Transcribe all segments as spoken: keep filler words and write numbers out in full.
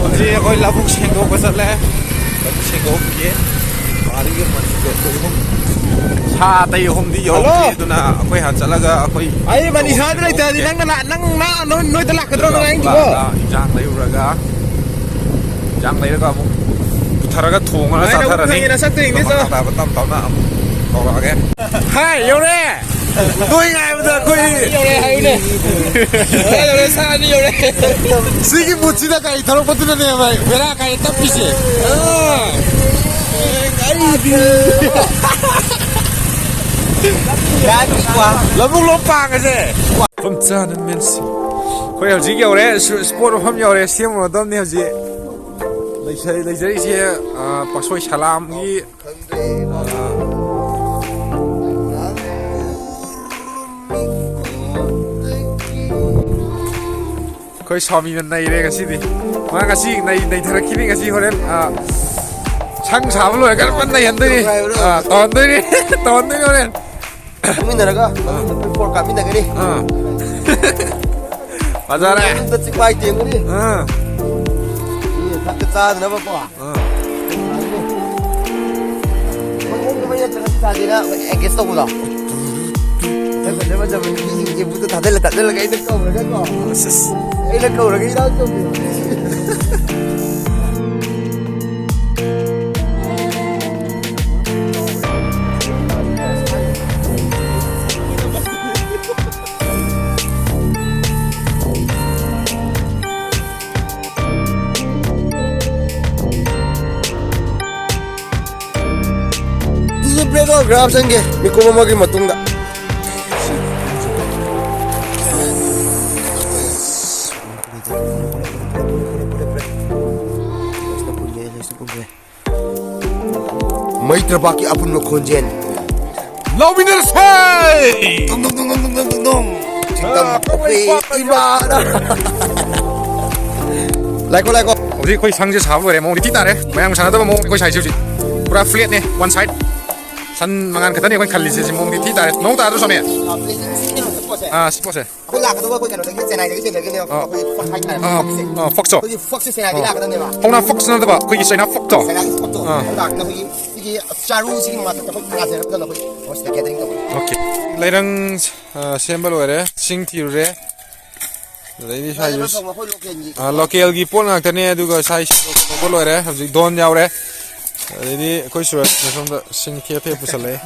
ꯍꯧꯖꯤꯛ ꯑꯩꯈꯣꯏ ꯂꯧꯕꯨꯛ ꯁꯦꯡꯗꯣꯛꯄ ꯆꯠꯂꯦ꯫ ꯂꯧꯕꯨꯛ ꯁꯦꯡꯗꯣꯛꯈꯤꯒꯦ꯫ ꯒꯥꯔꯤꯒꯤ ꯃꯅꯤꯡꯗꯣ ꯑꯩꯈꯣꯏ ꯑꯍꯨꯝ, ꯁꯥ ꯑꯇꯩ ꯑꯍꯨꯝꯗꯤ ꯌꯧꯔꯛꯇ꯭ꯔꯤ꯫ ꯍꯜꯂꯣ꯫ ꯑꯗꯨꯅ ꯑꯩꯈꯣꯏ ꯍꯥꯟꯅ ꯆꯠꯂꯒ ꯑꯩꯈꯣꯏ ꯑꯩ ꯃꯅꯤꯁꯥꯗ ꯂꯩꯇ꯭ꯔꯗꯤ ꯅꯪꯅ ꯂꯥꯛ-, ꯅꯪ ꯂꯥꯛ-, ꯅꯣꯏ-, ꯅꯣꯏꯗ ꯂꯥꯛꯀꯗ꯭ꯔꯣ ꯅꯪ ꯑꯩꯒꯤꯕꯣ? ꯂꯥꯛꯑꯒ ꯏꯟꯖꯥꯡ ꯂꯩꯔꯨꯔꯒ, ꯏꯟꯖꯥꯡ ꯂꯩꯔꯒ ꯑꯃꯨꯛ ꯄꯨꯊꯔꯒ ꯊꯣꯡꯉꯒ ꯃꯥꯏꯅ ꯑꯃꯨꯛ ꯆꯥꯊꯔꯅꯤ꯫ ꯈꯪꯉꯦ ꯅꯁꯛꯇꯣ ꯌꯦꯡꯅꯤ ꯆꯣ꯫ ꯃꯈꯥ ꯇꯥꯕ ꯇꯞ ꯇꯞꯅ ꯑꯃꯨꯛ ꯇꯧꯔꯛꯑꯒꯦ꯫ ꯍꯥꯏ, ꯌꯧꯔꯦ꯫ ꯅꯣꯏ ꯉꯥꯏꯕꯗ ꯑꯩꯈꯣꯏ ꯌꯧꯔꯦ ꯍꯥꯏꯌꯨꯅꯦ꯫ ꯌꯧꯔꯦ, ꯌꯧꯔꯦ, ꯁꯥ ꯑꯅꯤ ꯌꯧꯔꯦ꯫ ꯁꯤꯒꯤ ꯃꯨꯠꯁꯤꯗ ꯀꯔꯤ ꯊꯧꯔꯛꯄꯗꯨꯅꯅꯦ ꯚꯥꯏ ꯕꯦꯔꯥ ꯀꯥꯏ ꯇꯞꯄꯤꯁꯦ? ꯑꯥ꯫ ꯂꯧꯕꯨꯛ ꯂꯣꯝ ꯄꯥꯡꯉꯁꯦ꯫ ꯃꯐꯝ ꯆꯥꯅ ꯃꯦꯟꯁꯤ꯫ ꯑꯩꯈꯣꯏ ꯍꯧꯖꯤꯛ ꯌꯧꯔꯦ, ꯁꯨ-, ꯁ꯭ꯄꯣꯠ ꯃꯐꯝ ꯌꯧꯔꯦ, ꯁꯦꯝꯃꯨꯔꯗꯕꯅꯤ ꯍꯧꯖꯤꯛ꯫ ꯂꯩꯖ-, ꯂꯩꯖꯔꯤꯁꯦ, ꯑ, ꯄꯥꯛꯁꯣꯏ ꯁꯂꯥꯝꯒꯤ, ꯑ, ꯑꯩꯈꯣꯏ ꯁ꯭ꯋꯥꯃꯤꯅ ꯅꯩꯔꯦ ꯉꯁꯤꯗꯤ꯫ ꯃꯥ ꯉꯁꯤ ꯅꯩ-, ꯅꯩꯊꯔꯛꯈꯤꯅꯤ ꯉꯁꯤ ꯍꯣꯔꯦꯟ, ꯑ, ꯁꯪ ꯁꯥꯕ ꯂꯣꯏꯔꯒ ꯐꯖꯅ ꯅꯩꯍꯟꯗꯣꯏꯅꯤ꯫ ꯑ, ꯇꯧꯍꯟꯗꯣꯏꯅꯤ꯫ ꯇꯧꯍꯟꯗꯣꯏꯅꯤ ꯍꯣꯔꯦꯟ꯫ ꯐꯝꯃꯤꯟꯅꯔꯒ ꯐꯣꯔ ꯀꯥꯞꯃꯤꯟꯅꯒꯅꯤ꯫ ꯑꯥ꯫ ꯐꯖꯔꯦ꯫ ꯑꯗꯨꯗ ꯆꯤꯛꯄꯥꯏ ꯇꯦꯡꯒꯅꯤ꯫ ꯑꯥ꯫ ꯃꯤ ꯊꯛꯇ ꯆꯥꯗꯅꯕꯀꯣ꯫ ꯑꯥ꯫ ꯃꯑꯣꯡꯗ ꯃꯩ ꯅꯠꯇ꯭ꯔꯒ ꯆꯥꯗꯦꯅ ꯑꯦꯡꯒꯦꯖ ꯇꯧꯕꯗꯣ꯫ ꯐꯖ ꯐꯖꯕ ꯅꯨꯄꯤꯁꯤꯡꯁꯦ ꯕꯨꯠꯇ ꯊꯥꯗꯜꯂ ꯊꯥꯗꯜꯂꯒ ꯑꯩꯅ ꯀꯧꯔꯒꯀꯣ꯫ ꯑꯁ, ꯑꯁ꯫ ꯑꯩꯅ ꯀꯧꯔꯒ ꯏꯔꯥꯡ ꯇꯧꯕꯤꯔꯣ꯫ ꯑꯗꯨꯁꯨ ꯕ꯭ꯂꯦꯛ ꯑꯥꯎꯠ ꯒ꯭ꯔꯥꯐ ꯆꯪꯒꯦ ꯃꯤꯀꯨꯞ ꯑꯃꯒꯤ ꯃꯇꯨꯡꯗ꯫ ꯃꯩꯇ꯭ꯔꯄꯥꯛꯀꯤ ꯑꯄꯨꯟꯕ ꯈꯣꯟꯖꯦꯜ꯫ ꯂꯧꯃꯤꯟꯅꯔꯁꯦ! ꯗꯨꯡ, ꯗꯨꯡ, ꯗꯨꯡ, ꯗꯨꯡ, ꯗꯨꯡ, ꯗꯨꯡ, ꯗꯨꯡ, ꯗꯨꯡ꯫ ꯆꯤꯡꯗꯝ ꯑꯥ, ꯄꯣꯛꯄꯤ ꯏꯃꯥꯅ꯫ ꯂꯥꯏꯀꯣ, ꯂꯥꯏꯀꯣ꯫ ꯍꯧꯖꯤꯛ ꯑꯩꯈꯣꯏ ꯁꯪꯁꯦ ꯁꯥꯕ ꯂꯣꯏꯔꯦ꯫ ꯃꯑꯣꯡꯗꯤ ꯊꯤ ꯇꯥꯔꯦ꯫ ꯃꯌꯥꯝ ꯁꯥꯟꯅꯗꯕ ꯃꯑꯣꯡ ꯑꯩꯈꯣꯏ ꯁꯥꯏꯁꯦ ꯍꯧꯖꯤꯛ꯫ ꯄꯨꯔꯥ ꯐ꯭ꯂꯦꯠꯅꯦ, ꯋꯥꯟ ꯁꯥꯏꯠ꯫ ꯁꯟ ꯃꯉꯥꯟ ꯈꯛꯇꯅꯦ ꯑꯩꯈꯣꯏ ꯈꯜꯂꯤꯁꯦ꯫ ꯁꯤ ꯃꯑꯣꯡꯗꯤ ꯊꯤ ꯇꯥꯔꯦ꯫ ꯃꯑꯣꯡ ꯇꯥꯗ꯭ꯔꯣ, ꯁꯣꯃꯤ? ꯑꯥ, ꯁꯤ ꯄꯣꯠꯁꯦ꯫ ꯑꯩꯈꯣꯏ ꯂꯥꯛꯀꯗꯕ ꯑꯩꯈꯣꯏ ꯀꯩꯅꯣꯗꯒꯤ, ꯆꯦꯟꯅꯥꯏꯗꯒꯤ ꯆꯦꯟꯖꯒꯦꯅꯦꯕ꯫ ꯑꯥ꯫ ꯑꯩꯈꯣꯏ ꯐꯛ ꯍꯥꯏꯇꯥꯔꯦ, ꯑꯥ, ꯐꯛꯁꯦ꯫ ꯑꯥ, ꯐꯛꯁꯣ꯫ ꯑꯩꯈꯣꯏꯒꯤ ꯐꯛꯁꯦ ꯆꯦꯟꯅꯥꯏꯗꯒꯤ ꯑꯥ꯫ ꯂꯥꯛꯀꯗꯕꯅꯦꯕ꯫ ꯍꯧꯅꯥ ꯐꯛꯁ ꯅꯠꯇꯕ, ꯑꯩꯈꯣꯏꯒꯤ ꯆꯥꯏꯅꯥ ꯐꯛꯇꯣ꯫ ꯆꯥꯏꯅꯥꯒꯤ ꯐꯛꯇꯣ꯫ ꯑꯥ꯫ ꯑꯗꯨ ꯂꯥꯛꯇꯅ ꯑꯩꯈꯣꯏꯒꯤ ꯁꯤꯒꯤ ꯆꯥꯔꯨꯁꯤꯒꯤ ꯃꯊꯛꯇ ꯑꯩꯈꯣꯏ ꯉꯥꯁꯦ ꯍꯥꯞꯆꯜꯂꯒ ꯑꯩꯈꯣꯏ ꯁꯤꯗ gathering ꯇꯧꯕ꯫ ꯑꯣꯀꯦ꯫ ꯂꯩꯔꯪ, ꯑ, ꯁꯦꯝꯕ ꯂꯣꯏꯔꯦ꯫ ꯁꯤꯡ ꯊꯤꯔꯨꯔꯦ꯫ ꯑꯗꯩꯗꯤ ꯁ꯭ꯋꯥꯏꯁꯨ, ꯂꯩꯔꯪ ꯊꯣꯡꯕ ꯑꯩꯈꯣꯏ localꯒꯤ꯫ ꯑ, localꯒꯤ ꯄꯣꯠ ꯉꯥꯛꯇꯅꯦ꯫ ꯑꯗꯨꯒ ꯁ꯭ꯋꯥꯏ ꯁꯤꯡ ꯂꯣꯏꯕ ꯂꯣꯏꯔꯦ꯫ ꯍꯧꯖꯤꯛ ꯗꯣꯟ ꯌꯥꯎꯔꯦ꯫ ꯑꯗꯩꯗꯤ ꯑꯩꯈꯣꯏ ꯁꯨꯔꯖꯅ ꯁꯣꯝꯗ ꯁꯤꯡ ꯊꯦꯛ ꯊꯦꯛ ꯄꯨꯁꯜꯂꯛꯑꯦ꯫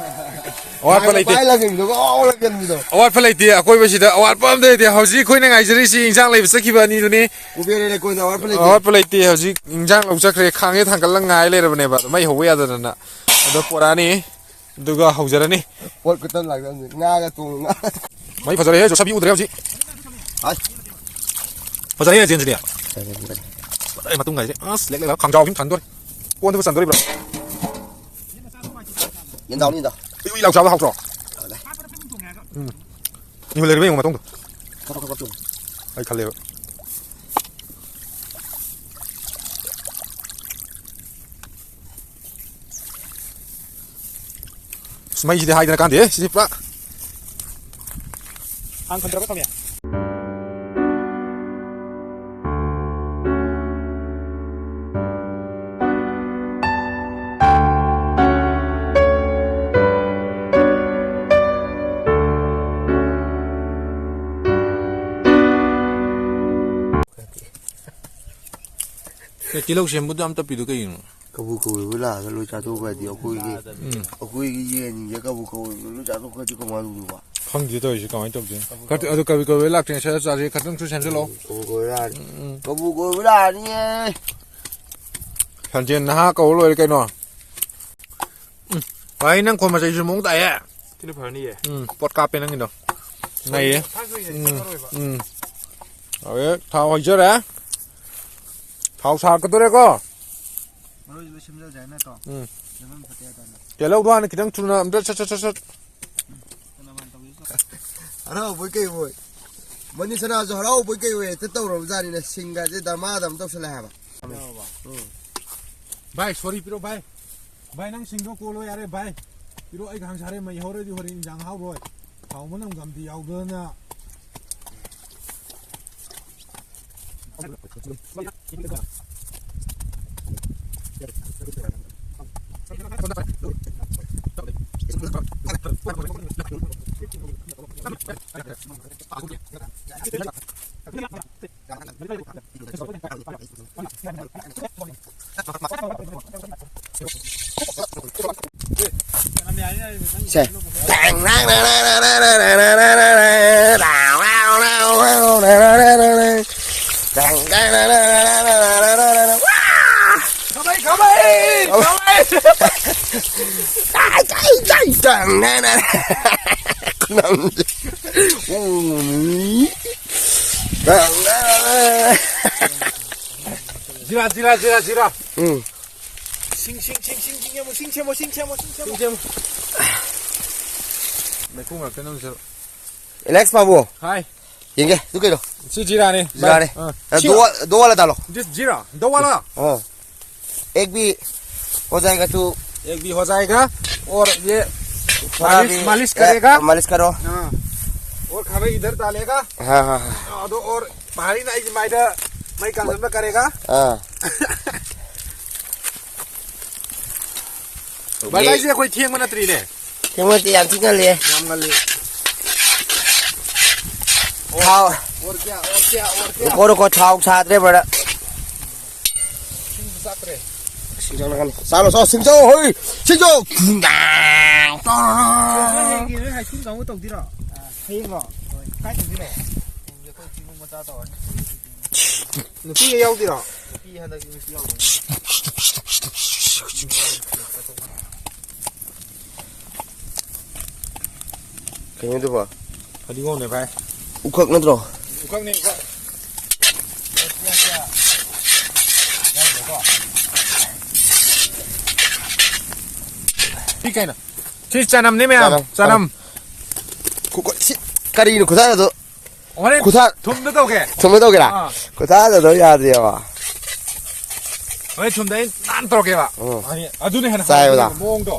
ꯑꯋꯥꯠꯄ ꯂꯩꯇꯦ꯫ ꯄꯥꯏ ꯂꯪꯈꯤꯕꯗꯣ, ꯉꯥꯎ ꯂꯪꯈꯤꯕꯗꯣ꯫ ꯑꯋꯥꯠꯄ ꯂꯩꯇꯦ꯫ ꯑꯀꯣꯏꯕꯁꯤꯗ ꯑꯋꯥꯠꯄ ꯑꯝꯇ ꯂꯩꯇꯦ꯫ ꯍꯧꯖꯤꯛ ꯑꯩꯈꯣꯏꯅ ꯉꯥꯏꯖꯔꯤꯁꯤ ꯏꯟꯖꯥꯡ ꯂꯩꯕ ꯆꯠꯈꯤꯕ ꯑꯅꯤꯗꯨꯅꯤ꯫ ꯀꯨꯕꯦꯔ ꯂꯩꯀꯣꯟꯗ ꯑꯋꯥꯠꯄ ꯂꯩꯇꯦ꯫ ꯑꯋꯥꯠꯄ ꯂꯩꯇꯦ꯫ ꯍꯧꯖꯤꯛ ꯏꯟꯖꯥꯡ ꯂꯧ ꯆꯠꯈ꯭ꯔꯦ꯫ ꯈꯥꯡꯁꯦ ꯊꯥꯡꯒꯠꯂ ꯉꯥꯏ ꯂꯩꯔꯕꯅꯦꯕ꯫ ꯑꯗꯣ ꯃꯩ ꯍꯧꯕ ꯌꯥꯗꯗꯅ꯫ ꯑꯗꯣ ꯄꯣꯔꯛꯑꯅꯤ꯫ ꯑꯗꯨꯒ ꯍꯧꯖꯔꯅꯤ꯫ ꯄꯣꯠ ꯈꯨꯇꯟ ꯂꯥꯛꯇꯕꯅꯤ꯫ ꯉꯥꯒ ꯇꯣꯡꯉ ꯉꯥ꯫ ꯃꯩ ꯐꯖꯔꯦꯍꯦ, ꯖꯣꯁꯥꯕꯤ ꯎꯗ꯭ꯔꯦ ꯍꯧꯖꯤꯛ꯫ ꯍꯥꯏ꯫ ꯐꯖꯔꯦꯍꯦ, ꯖꯦꯟꯖꯤꯅꯤ꯫ ꯐꯖꯔꯦ, ꯐꯖꯔꯦ꯫ ꯐꯖꯔꯦ, ꯃꯇꯨꯡ ꯍꯥꯏꯁꯦ꯫ ꯑꯁ, ꯂꯦꯛ ꯂꯦꯛ ꯂꯥꯎ꯫ ꯈꯥꯡꯖꯥꯎ ꯑꯃ ꯊꯥꯡꯗꯣꯔꯦ꯫ ꯀꯣꯟꯗꯨꯕꯨ ꯆꯟꯗꯣꯔꯤꯕ꯭ꯔꯥ? ꯌꯦꯟꯗꯥꯎꯅꯤꯗ꯫ ꯎꯏ ꯎꯏ ꯂꯥꯎ ꯆꯥꯕ ꯍꯥꯎꯇ꯭ꯔꯣ? ꯍꯥꯎꯋꯦ꯫ ꯎꯝ꯫ ꯏꯃꯨ ꯂꯩꯔꯤꯕ ꯌꯦꯡꯉꯨ ꯃꯇꯨꯡꯗꯣ꯫ ꯈꯞ ꯈꯞ ꯈꯞ ꯈꯞ ꯇꯧ꯫ ꯑꯩ ꯈꯜꯂꯦꯕ꯫ ꯑꯁ, ꯃꯩꯁꯤꯗꯤ ꯍꯥꯏꯗꯅ ꯀꯥꯟꯗꯦ, ꯁꯤꯗꯤ ꯄꯨꯔꯥ꯫ ꯍꯥꯡ ꯈꯟꯗ꯭ꯔꯕ ꯊꯝꯃꯦ꯫ ꯑꯦ, ꯇꯤꯜꯍꯧ ꯁꯦꯝꯕꯗꯣ ꯑꯝꯇ ꯄꯤꯗꯣ ꯀꯩꯒꯤꯅꯣ? ꯀꯕꯨ ꯀꯕꯨ ꯂꯥꯛꯑꯒ ꯂꯣꯏ ꯆꯥꯊꯣꯛꯈ꯭ꯔꯗꯤ ꯑꯩꯈꯣꯏꯒꯤ, ꯎꯝ꯫ ꯑꯩꯈꯣꯏꯒꯤ ꯌꯦꯟꯁꯤꯡꯁꯦ ꯀꯕꯨ ꯀꯕꯨ ꯂꯣꯏ ꯆꯥꯊꯣꯛꯈ꯭ꯔꯗꯤ ꯀꯃꯥꯏꯅ ꯇꯧꯗꯣꯏꯕ? ꯈꯪꯗꯦ ꯇꯧꯔꯤꯁꯦ ꯀꯃꯥꯏꯅ ꯇꯧꯗꯣꯏꯅꯣ? ꯀꯕꯨ ꯀꯕꯨ꯫ ꯑꯗꯨ ꯀꯕꯨ ꯀꯕꯨ ꯂꯥꯛꯇ꯭ꯔꯤꯉꯩ ꯁꯠ ꯁꯠ ꯆꯥꯁꯦ, ꯈꯇꯪꯁꯨ ꯁꯦꯝꯖꯤꯜꯂꯛꯑꯣ꯫ ꯀꯕꯨ ꯀꯕꯨ ꯂꯥꯛꯑꯅꯤ꯫ ꯎꯝ, ꯎꯝ꯫ ꯀꯕꯨ ꯀꯕꯨ ꯂꯥꯛꯑꯅꯤꯌꯦ꯫ ꯁꯟꯖꯦꯟ ꯅꯍꯥ ꯀꯧꯔ ꯂꯣꯏꯔꯦ ꯀꯩꯅꯣ꯫ ꯎꯝ꯫ ꯚꯥꯏ, ꯅꯪ ꯈꯣꯟ ꯃꯆꯩꯁꯨ ꯃꯑꯣꯡ ꯇꯥꯏꯌꯦ꯫ ꯁꯤꯅ ꯐꯔꯅꯤꯌꯦ꯫ ꯎꯝ, ꯄꯣꯠ ꯀꯥꯞꯄꯦ ꯅꯪꯒꯤꯗꯣ꯫ ꯅꯩꯌꯦ꯫ ꯊꯥꯡ ꯁꯣꯏ ꯎꯝ, ꯆꯪꯉꯔꯣꯏꯕ꯫ ꯎꯝ꯫ ꯍꯧꯖꯤꯛ ꯊꯥꯎ ꯍꯩꯖꯔꯦ꯫ ꯊꯥꯎ ꯁꯥꯔꯛꯀꯗꯧꯔꯦꯀꯣ꯫ ꯃꯔꯣꯏꯁꯨ ꯂꯣꯏ ꯁꯦꯝꯖꯔꯁꯦ ꯍꯥꯏ ꯅꯠꯇ꯭ꯔꯣ? ꯎꯝ꯫ ꯁꯦꯝꯕ ꯐꯠꯇꯦ ꯍꯥꯏ ꯇꯥꯔꯦ꯫ ꯇꯤꯜꯍꯧꯗꯣ ꯍꯥꯟꯅ ꯈꯤꯇꯪ ꯊꯨꯅ ꯑꯝꯇ ꯁꯠ, ꯁꯠ, ꯁꯠ, ꯁꯠ꯫ ꯍꯔꯥꯎꯕꯣꯏ ꯀꯩꯕꯣꯏ꯫ ꯃꯅꯤ ꯁꯅꯥꯁꯨ ꯍꯔꯥꯎꯕꯣꯏ ꯀꯩꯕꯣꯏ ꯍꯦꯛꯇ ꯇꯧꯔꯕ ꯖꯥꯠꯅꯤꯅꯦ꯫ ꯁꯤꯡꯒꯁꯦ ꯗꯃꯥ ꯗꯝ ꯇꯧꯁꯜꯂꯦ ꯍꯥꯏꯕ꯫ ꯎꯝ꯫ ꯚꯥꯏ, ꯁꯣꯔꯤ ꯄꯤꯔꯣ ꯚꯥꯏ꯫ ꯚꯥꯏ, ꯅꯪ ꯁꯤꯡꯗꯣ ꯀꯣꯜꯂꯣ ꯌꯥꯔꯦ ꯚꯥꯏ꯫ ꯄꯤꯔꯣ, ꯑꯩ ꯈꯥꯡ ꯁꯥꯔꯦ, ꯃꯩ ꯍꯧꯔꯗꯤ ꯍꯣꯔꯦꯟ ꯏꯟꯖꯥꯡ ꯍꯥꯎꯔꯣꯏ꯫ ꯊꯥꯎ ꯃꯅꯝ ꯒꯝꯗꯤ ꯌꯥꯎꯗꯅ꯫ ꯁꯦ꯫ ꯈꯥꯕꯩ, ꯈꯥꯕꯩ, ꯈꯥꯕꯩ꯫ ꯈꯨꯅꯝꯁꯦ꯫ ꯎꯝ꯫ ꯖꯤꯔꯥ, ꯖꯤꯔꯥ, ꯖꯤꯔꯥ, ꯖꯤꯔꯥ꯫ ꯎꯝ꯫ ꯁꯤꯡ, ꯁꯤꯡ, ꯁꯤꯡ, ꯁꯤꯡ, ꯁꯤꯡ ꯁꯦꯝꯃꯣ, ꯁꯤꯡ ꯁꯦꯝꯃꯣ, ꯁꯤꯡ ꯁꯦꯝꯃꯣ, ꯁꯤꯡ ꯁꯦꯝꯃꯣ꯫ ꯃꯩꯈꯨ ꯉꯥꯛꯇ ꯅꯝꯖꯔꯣ꯫ ꯑꯦꯂꯦꯛꯁ ꯕꯥꯕꯨ꯫ ꯍꯥꯏ꯫ ꯌꯦꯡꯒꯦ, ꯑꯗꯨ ꯀꯩꯅꯣ? ꯁꯤ ꯖꯤꯔꯥꯅꯦ꯫ ꯖꯤꯔꯥꯅꯦ꯫ ꯑꯥ꯫ ꯑ, ꯁꯤ ꯗꯣ ꯋꯥ-, ꯗꯣ ꯋꯥꯂꯥ ꯗꯥꯂꯣ꯫ This ꯖꯤꯔꯥ, ꯗꯣ ꯋꯥꯂꯥ꯫ ꯑꯥ꯫ एक भी हो जाएगा तो एक भी हो जाएगा। और ये थोड़ा मालिश, भी, मालिश ए, करेगा। मालिश करो। हाँ। और खावे इधर डालेगा। हाँ, हाँ, हाँ। ꯑꯗꯣ ꯑꯣꯔ ꯄꯥꯔꯤꯅ ꯑꯩꯒꯤ ꯃꯥꯏꯗ ꯃꯩ ꯀꯥꯡꯁꯤꯟꯕ ꯀꯔꯦꯒ꯫ ꯑꯥ꯫ ꯚꯥꯏ, ꯚꯥꯏꯁꯦ ꯑꯩꯈꯣꯏ ꯊꯦꯡꯕ ꯅꯠꯇ꯭ꯔꯤꯅꯦ꯫ ꯊꯦꯡꯕ ꯅꯠꯇꯦ, ꯌꯥꯝ ꯊꯤ ꯉꯜꯂꯤ꯫ ꯌꯥꯝ ꯉꯜꯂꯤ꯫ ꯊꯥꯎ꯫ ꯑꯣꯔ ꯀꯌꯥ, ꯑꯣꯔ ꯀꯌꯥ, ꯑꯣꯔ ꯀꯌꯥ? ꯔꯨꯀꯣ, ꯔꯨꯀꯣ, ꯊꯥꯎ ꯁꯥꯗ꯭ꯔꯦ, brother꯫ ꯏꯁꯤꯡꯁꯨ ꯆꯥꯛꯇ꯭ꯔꯦ꯫ ꯏꯁꯤꯡ ꯆꯪꯂꯛꯀꯅꯤ꯫ ꯆꯥꯔꯣ, ꯆꯥꯔꯣ, ꯁꯤꯡꯖꯧ, ꯍꯣꯏ, ꯁꯤꯡꯖꯧ꯫ ꯅꯣꯏ ꯍꯌꯦꯡꯒꯤ ꯅꯣꯏ ꯍꯥꯏ ꯁ꯭ꯀꯨꯜ ꯀꯥꯡꯕꯨ ꯇꯧꯗꯣꯏꯔꯣ? ꯍꯌꯦꯡꯂꯣ? ꯍꯣꯏ꯫ ꯀꯥꯏ ꯇꯧꯗꯣꯏꯅꯣ? ꯍꯌꯦꯡꯁꯦ ꯑꯩꯈꯣꯏ ꯆꯤꯡꯒꯨꯝ ꯃꯆꯥ ꯇꯧꯔꯅꯤ꯫ ꯅꯨꯄꯤꯒ ꯌꯥꯎꯗꯣꯏꯔꯣ? ꯅꯨꯄꯤ ꯍꯟꯗꯛ ꯅꯨꯄꯤ ꯌꯥꯎꯗꯣꯏꯅꯤ꯫ ꯀꯩꯅꯣ ꯑꯗꯨꯕꯣ? ꯐꯗꯤꯒꯣꯝꯅꯦ ꯚꯥꯏ꯫ ꯎꯈꯛ ꯅꯠꯇ꯭ꯔꯣ? ꯎꯈꯛꯅꯦ, ꯎꯈꯛ꯫ ꯁꯤ ꯀꯩꯅꯣ? ꯁꯤ ꯆꯅꯝꯅꯦ ꯃꯌꯥꯝ, ꯆꯅꯝ, ꯆꯅꯝ꯫ ꯆꯅꯝ꯫ ꯈꯨ-, ꯈꯨ-, ꯁꯤ ꯀꯔꯤꯅꯣ ꯈꯨꯊꯥꯗꯣ? ꯍꯣꯔꯦꯟ ꯈꯨꯊꯥ-, ꯊꯨꯝꯗ ꯇꯧꯒꯦ꯫ ꯊꯨꯝꯗ ꯇꯧꯒꯦꯔꯥ? ꯑꯥ꯫ ꯈꯨꯊꯥꯗꯣ ꯌꯥꯗꯦꯕ꯫ ꯍꯣꯔꯦꯟ ꯊꯨꯝꯗ ꯑꯩ ꯅꯥꯟ ꯇꯧꯔꯛꯀꯦꯕ꯫ ꯎꯝ꯫ ꯑꯗꯨꯅ ꯍꯦꯟꯅ ꯆꯥꯏꯕꯗ꯫ ꯍꯥꯎꯕꯅꯦꯕ ꯃꯑꯣꯡꯗꯣ꯫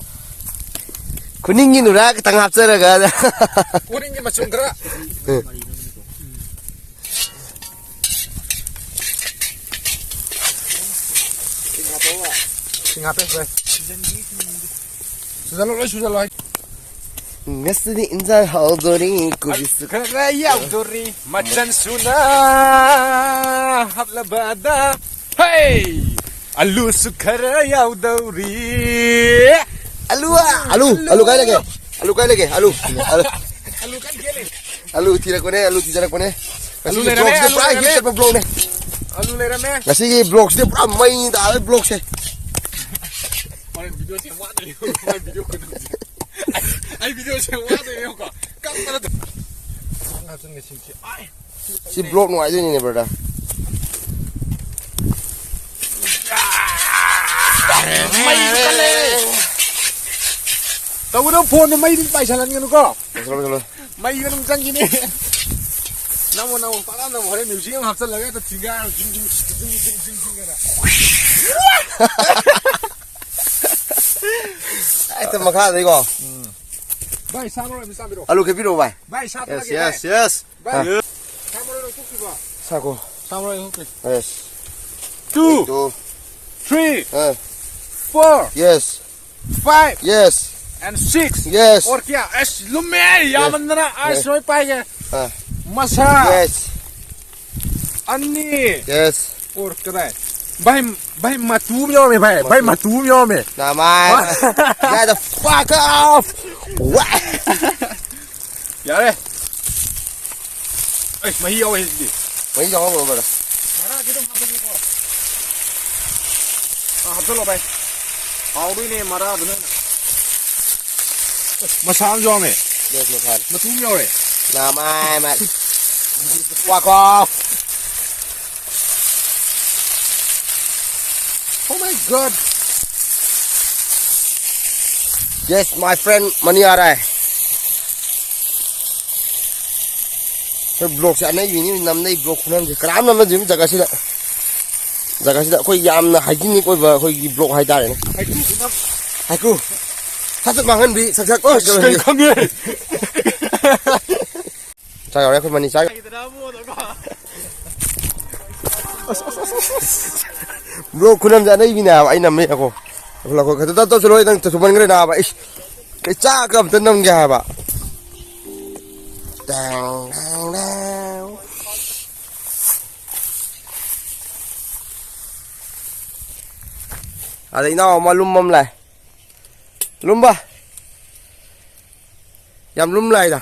ꯈꯨꯅꯤꯡꯒꯤ ꯅꯨꯔꯥ ꯈꯤꯇꯪ ꯍꯥꯞꯆꯔꯒ꯫ ꯈꯨꯅꯤꯡꯒꯤ ꯃꯆꯨꯝ ꯈꯔ꯫ ꯎꯝ꯫ ꯁꯤꯡ ꯍꯥꯞꯄꯦ, ꯚꯥꯏ꯫ ꯁꯨꯖꯜꯂꯣ, ꯂꯣꯏ ꯁꯨꯖꯜꯂꯣ꯫ ꯉꯁꯤꯗꯤ ꯏꯟꯖꯥꯡ ꯍꯥꯎꯗꯣꯔꯤ, ꯀꯣꯕꯤꯁꯨ꯫ ꯈꯔ ꯌꯥꯎꯗꯣꯔꯤ, ꯃꯆꯜ ꯁꯨꯅ ꯍꯥꯞꯂꯕꯗ꯫ ꯍꯦ! ꯑꯂꯨꯁꯨ ꯈꯔ ꯌꯥꯎꯗꯧꯔꯤ꯫ ꯑꯂꯨ, ꯑꯂꯨ, ꯑꯂꯨ ꯀꯥꯏ ꯂꯩꯒꯦ? ꯑꯂꯨ ꯀꯥꯏ ꯂꯩꯒꯦ? ꯑꯂꯨ, ꯑꯂꯨ꯫ ꯑꯂꯨ ꯀꯟ ꯀꯦꯜꯂꯤ꯫ ꯑꯂꯨ ꯊꯤꯔꯛꯄꯅꯦ, ꯑꯂꯨ ꯊꯤꯖꯔꯛꯄꯅꯦ꯫ ꯑꯂꯨ ꯉꯁꯤꯒꯤ ꯂꯩꯔꯝꯃꯦ, vlogꯁꯤꯗꯤ ꯑꯂꯨ ꯄꯨꯔꯥ ꯂꯩꯔꯝꯃꯦ꯫ Hit ꯆꯠꯄ vlogꯅꯦ꯫ ꯑꯂꯨ ꯂꯩꯔꯝꯃꯦ꯫ ꯉꯁꯤꯒꯤ vlogꯁꯤꯗꯤ ꯄꯨꯔꯥ ꯃꯩ ꯇꯥꯕ vlogꯁꯦ꯫ ꯍꯣꯔꯦꯟ video ꯁꯦꯝ ꯋꯥꯗꯣꯏꯅꯦ꯫ ꯍꯣꯔꯦꯟ video ꯈꯨꯅꯝꯁꯦ꯫ ꯑꯩ video ꯁꯦꯝ ꯋꯥꯗꯣꯏꯅꯦ, ꯌꯦꯡꯉꯨꯀꯣ꯫ ꯀꯛꯄꯗ ꯉꯥ ꯆꯪꯉꯦ ꯁꯤꯡꯁꯦ꯫ ꯑꯥꯏ! ꯁꯤ vlog ꯅꯨꯡꯉꯥꯏꯗꯣꯏꯅꯤꯅꯦ, brother꯫ ꯃꯩꯁꯨ ꯀꯜꯂꯦ꯫ ꯇꯧꯒꯗꯕ phoneꯗꯣ ꯃꯩꯗꯤ ꯄꯥꯏꯁꯜꯍꯟꯒꯅꯨꯀꯣ꯫ ꯂꯣꯏꯁꯜꯂꯣ, ꯂꯣꯏꯁꯜꯂꯣ꯫ ꯃꯩꯗ ꯑꯗꯨꯝ ꯆꯪꯈꯤꯅꯤ꯫ ꯅꯝꯃꯣ, ꯅꯝꯃꯣ, ꯄꯪꯅꯝ ꯅꯝꯃꯣ꯫ ꯍꯣꯔꯦꯟ music ꯑꯃ ꯍꯥꯞꯆꯜꯂꯒ ꯍꯦꯛꯇ ꯊꯤꯡꯒꯥꯏꯔꯣ꯫ ꯖꯤꯡ, ꯖꯤꯡ, ꯖꯤꯡ, ꯖꯤꯡ, ꯖꯤꯡ, ꯖꯤꯡ ꯍꯥꯏꯅ꯫ ꯍꯦꯛꯇ ꯃꯈꯥꯗꯩꯀꯣ꯫ ꯚꯥꯏ, ꯁꯥ ꯃꯔꯣꯏ ꯑꯃ ꯆꯥꯕꯤꯔꯛꯑꯣ꯫ ꯑꯂꯨ ꯈꯦꯠꯄꯤꯔꯛꯑꯣ, ꯚꯥꯏ꯫ ꯚꯥꯏ, ꯁꯥ Yes, ꯊꯥꯒꯦ, yes, ꯚꯥꯏ꯫ Yes꯫ ꯚꯥꯏ, ꯑ꯫ ꯁꯥ ꯃꯔꯣꯏ ꯂꯧꯊꯣꯛꯄꯤꯕ꯫ ꯁꯥꯀꯣ꯫ ꯁꯥ ꯃꯔꯣꯏ ꯂꯧꯊꯣꯛꯄꯤ꯫ Yes꯫ Two, Two꯫ Three, ꯑ꯫ Four, Yes꯫ Five, Yes꯫ And six꯫ Yes꯫ Or ꯀꯌꯥ? ꯑꯁ, ꯂꯨꯝꯃꯦ, ꯌꯥꯝꯃꯟꯗꯅ꯫ ꯑꯁ, Yes꯫ ꯂꯣꯏ ꯄꯥꯏꯒꯦ꯫ ꯑ꯫ ꯃꯁꯥ꯫ Yes꯫ ꯑꯅꯤ꯫ Yes꯫ Or ꯀꯗꯥꯏ? ꯚꯥꯏ, ꯚꯥꯏ, ꯃꯇꯨ ꯑꯃ ꯌꯥꯎꯔꯝꯃꯦ, ꯚꯥꯏ꯫ ꯚꯥꯏ, ꯃꯇꯨ꯫ ꯃꯇꯨ ꯑꯃ ꯌꯥꯎꯔꯝꯃꯦ꯫ ꯅꯃꯥꯏ꯫ Shut the fuck up! ꯌꯥꯔꯦ꯫ ꯑꯩ, ꯃꯍꯤ ꯌꯥꯎꯋꯦ ꯁꯤꯗꯤ꯫ ꯃꯍꯤ ꯌꯥꯎꯍꯜꯂꯣ, brother꯫ ꯃꯔꯥꯁꯤ ꯑꯗꯨꯝ ꯍꯥꯞꯆꯜꯂꯨꯀꯣ꯫ ꯑꯥ, ꯍꯥꯞꯆꯜꯂꯣ, ꯚꯥꯏ꯫ ꯍꯥꯎꯗꯣꯏꯅꯦ ꯃꯔꯥꯗꯨꯅ꯫ ꯃꯁꯥ ꯑꯃꯁꯨ ꯌꯥꯎꯔꯝꯃꯦ꯫ Yes, ꯃꯁꯥꯅꯤ꯫ ꯃꯇꯨꯝ ꯌꯥꯎꯔꯦ꯫ ꯅꯃꯥꯏ, ꯃꯥꯏ꯫ Fuck off! Oh my God! Yes, my friend, money आ रहा है। ꯑꯩꯈꯣꯏ vlogꯁꯦ ꯑꯅꯩꯕꯤꯅꯤ, ꯅꯝꯅꯩ vlog ꯈꯨꯅꯝꯁꯦ꯫ ꯀꯅꯥꯝ ꯅꯝꯅꯗ꯭ꯔꯤꯕ ꯖꯒꯥꯁꯤꯗ꯫ ꯖꯒꯥꯁꯤꯗ ꯑꯩꯈꯣꯏ ꯌꯥꯝꯅ hygienic ꯑꯣꯏꯕ ꯑꯩꯈꯣꯏꯒꯤ vlog ꯍꯥꯏꯇꯥꯔꯦꯅꯦ꯫ ꯍꯩꯀ꯭ꯔꯨ ꯈꯨꯅꯝ꯫ ꯍꯩꯀ꯭ꯔꯨ꯫ ꯁꯠ ꯁꯠ ꯃꯥꯡꯍꯟꯕꯤ, ꯁꯛ ꯁꯛ꯫ ꯑꯁ, ꯀꯩ ꯈꯪꯉꯦ? ꯆꯥꯛ ꯌꯥꯎꯔꯦ, ꯑꯩꯈꯣꯏ ꯃꯅꯤ ꯆꯥꯛ꯫ ꯑꯁ, ꯑꯁ, ꯑꯁ, ꯑꯁ, ꯑꯁ꯫ ꯕ꯭ꯂꯣꯛ ꯈꯨꯅꯝꯁꯦ ꯑꯅꯩꯕꯤꯅꯦ ꯍꯥꯏꯕ ꯑꯩ ꯅꯝꯃꯦ꯫ ꯑꯉꯥꯏꯈꯣ꯫ ꯂꯧꯈꯠꯂꯣ, ꯈꯛꯇ ꯇꯞ ꯇꯞ ꯆꯠꯂꯣ, ꯅꯪ ꯇꯧꯁꯨꯃꯟꯈ꯭ꯔꯦ ꯅꯥꯕ꯫ ꯏꯁ, ꯀꯩ ꯆꯥꯛꯀ ꯑꯝꯇ ꯅꯝꯒꯦ ꯍꯥꯏꯕ꯫ ꯇꯦꯡ, ꯇꯦꯡ, ꯇꯦꯡ꯫ ꯑꯗ ꯏꯅꯥꯎ ꯑꯃ ꯂꯨꯝꯕ ꯑꯃ ꯂꯥꯛꯑꯦ꯫ ꯂꯨꯝꯕ꯫ ꯌꯥꯝ ꯂꯨꯝ ꯂꯥꯛꯏꯗ꯫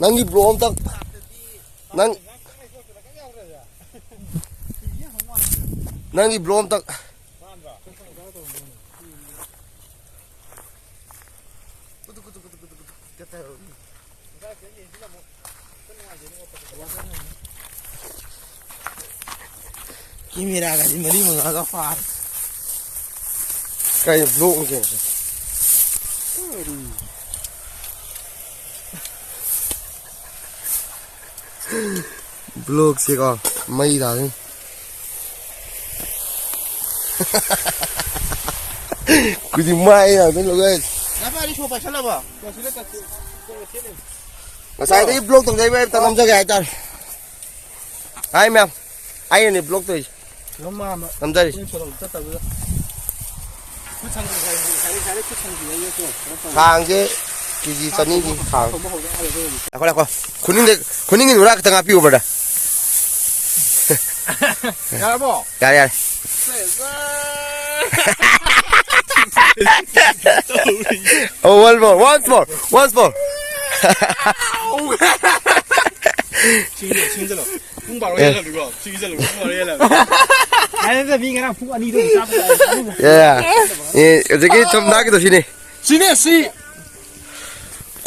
ꯅꯪꯒꯤ ꯕ꯭ꯂꯣꯛ ꯑꯝꯇ, ꯅꯪ, ꯅꯪꯒꯤ ꯕ꯭ꯂꯣꯛ ꯑꯝꯇ꯫ ꯀꯦꯃꯦꯔꯥꯒꯁꯤ ꯃꯔꯤ ꯃꯉꯥꯒ ꯐꯥꯔꯦ꯫ ꯀꯩꯅꯣ ꯕ꯭ꯂꯣꯛꯅꯤ ꯀꯩꯅꯣ ꯁꯤ? ꯕ꯭ꯂꯣꯛꯁꯤꯀꯣ ꯃꯩ ꯇꯥꯗꯣꯏꯅꯤ꯫ ꯈꯨꯗꯤꯡ ꯃꯥꯏ ꯉꯥꯛꯇ ꯂꯧꯅꯔꯤꯁꯦ꯫ ꯅꯄꯥꯗꯤ ꯁꯣ ꯄꯥꯏꯁꯜꯂꯕꯣ? ꯉꯁꯥꯏꯗꯒꯤ ꯕ꯭ꯂꯣꯛ ꯇꯧꯖꯩꯕ ꯑꯝꯇ ꯅꯝꯖꯒꯦ ꯍꯥꯏꯇꯥꯔꯦ꯫ ꯍꯥꯏ ꯃꯌꯥꯝ, ꯑꯩꯅꯅꯦ ꯕ꯭ꯂꯣꯛ ꯇꯧꯔꯤꯁꯦ꯫ ꯅꯝꯖꯔꯤꯁꯦ꯫ ꯈꯨꯠ ꯁꯪꯗ꯭ꯔꯤ ꯉꯁꯥꯏ, ꯉꯁꯥꯏ ꯈꯨꯠ ꯁꯪꯗ꯭ꯔꯤ ꯑꯩ ꯅꯠꯇ꯭ꯔꯣ? ꯀꯩꯅꯣ ꯇꯧꯔꯤ꯫ ꯈꯥꯡꯁꯦ ꯀꯦ ꯖꯤ ꯆꯥꯛ ꯆꯅꯤꯒꯤ ꯊꯣꯡꯕ, ꯆꯥꯛ ꯈꯥꯡ꯫ ꯊꯣꯡꯕ ꯍꯧꯔꯦ ꯍꯥꯏꯔꯦ ꯑꯩꯈꯣꯏ ꯍꯧꯖꯤꯛ꯫ ꯂꯥꯛꯈꯣ, ꯂꯥꯛꯈꯣ꯫ ꯈꯨꯅꯤꯡꯗ, ꯈꯨꯅꯤꯡꯒꯤ ꯅꯨꯔꯥ ꯈꯛꯇꯪ ꯍꯥꯞꯄꯤꯌꯨ, ꯕ꯭ꯔꯗꯔ꯫ ꯌꯥꯔꯕꯣ? ꯌꯥꯔꯦ, ꯌꯥꯔꯦ꯫ ꯁꯦ, ꯁꯦ꯫ Oh, one more, once more, once more. ꯁꯤꯡꯖꯤꯜꯂꯣ, ꯁꯤꯡꯖꯤꯜꯂꯣ꯫ ꯄꯨꯡ ꯕꯥꯔꯣ ꯑꯦ꯫ ꯍꯦꯜꯂꯕꯅꯤꯀꯣ꯫ ꯁꯤꯡꯖꯤꯜꯂꯣ, ꯄꯨꯡ ꯕꯥꯔꯣ ꯍꯦꯜꯂꯕꯅꯤ꯫ ꯑꯗꯨꯗ ꯃꯤ ꯉꯔꯥꯡ ꯄꯨꯡ ꯑꯅꯤꯗ ꯆꯥꯕ ꯂꯥꯛꯑꯦ꯫ ꯑꯦ, ꯑꯦ, ꯍꯧꯖꯤꯛꯀꯤ ꯊꯨꯝ ꯊꯥꯛꯀꯤꯗꯣ ꯁꯤꯅꯤ꯫ ꯁꯤꯅꯦ, ꯁꯤ꯫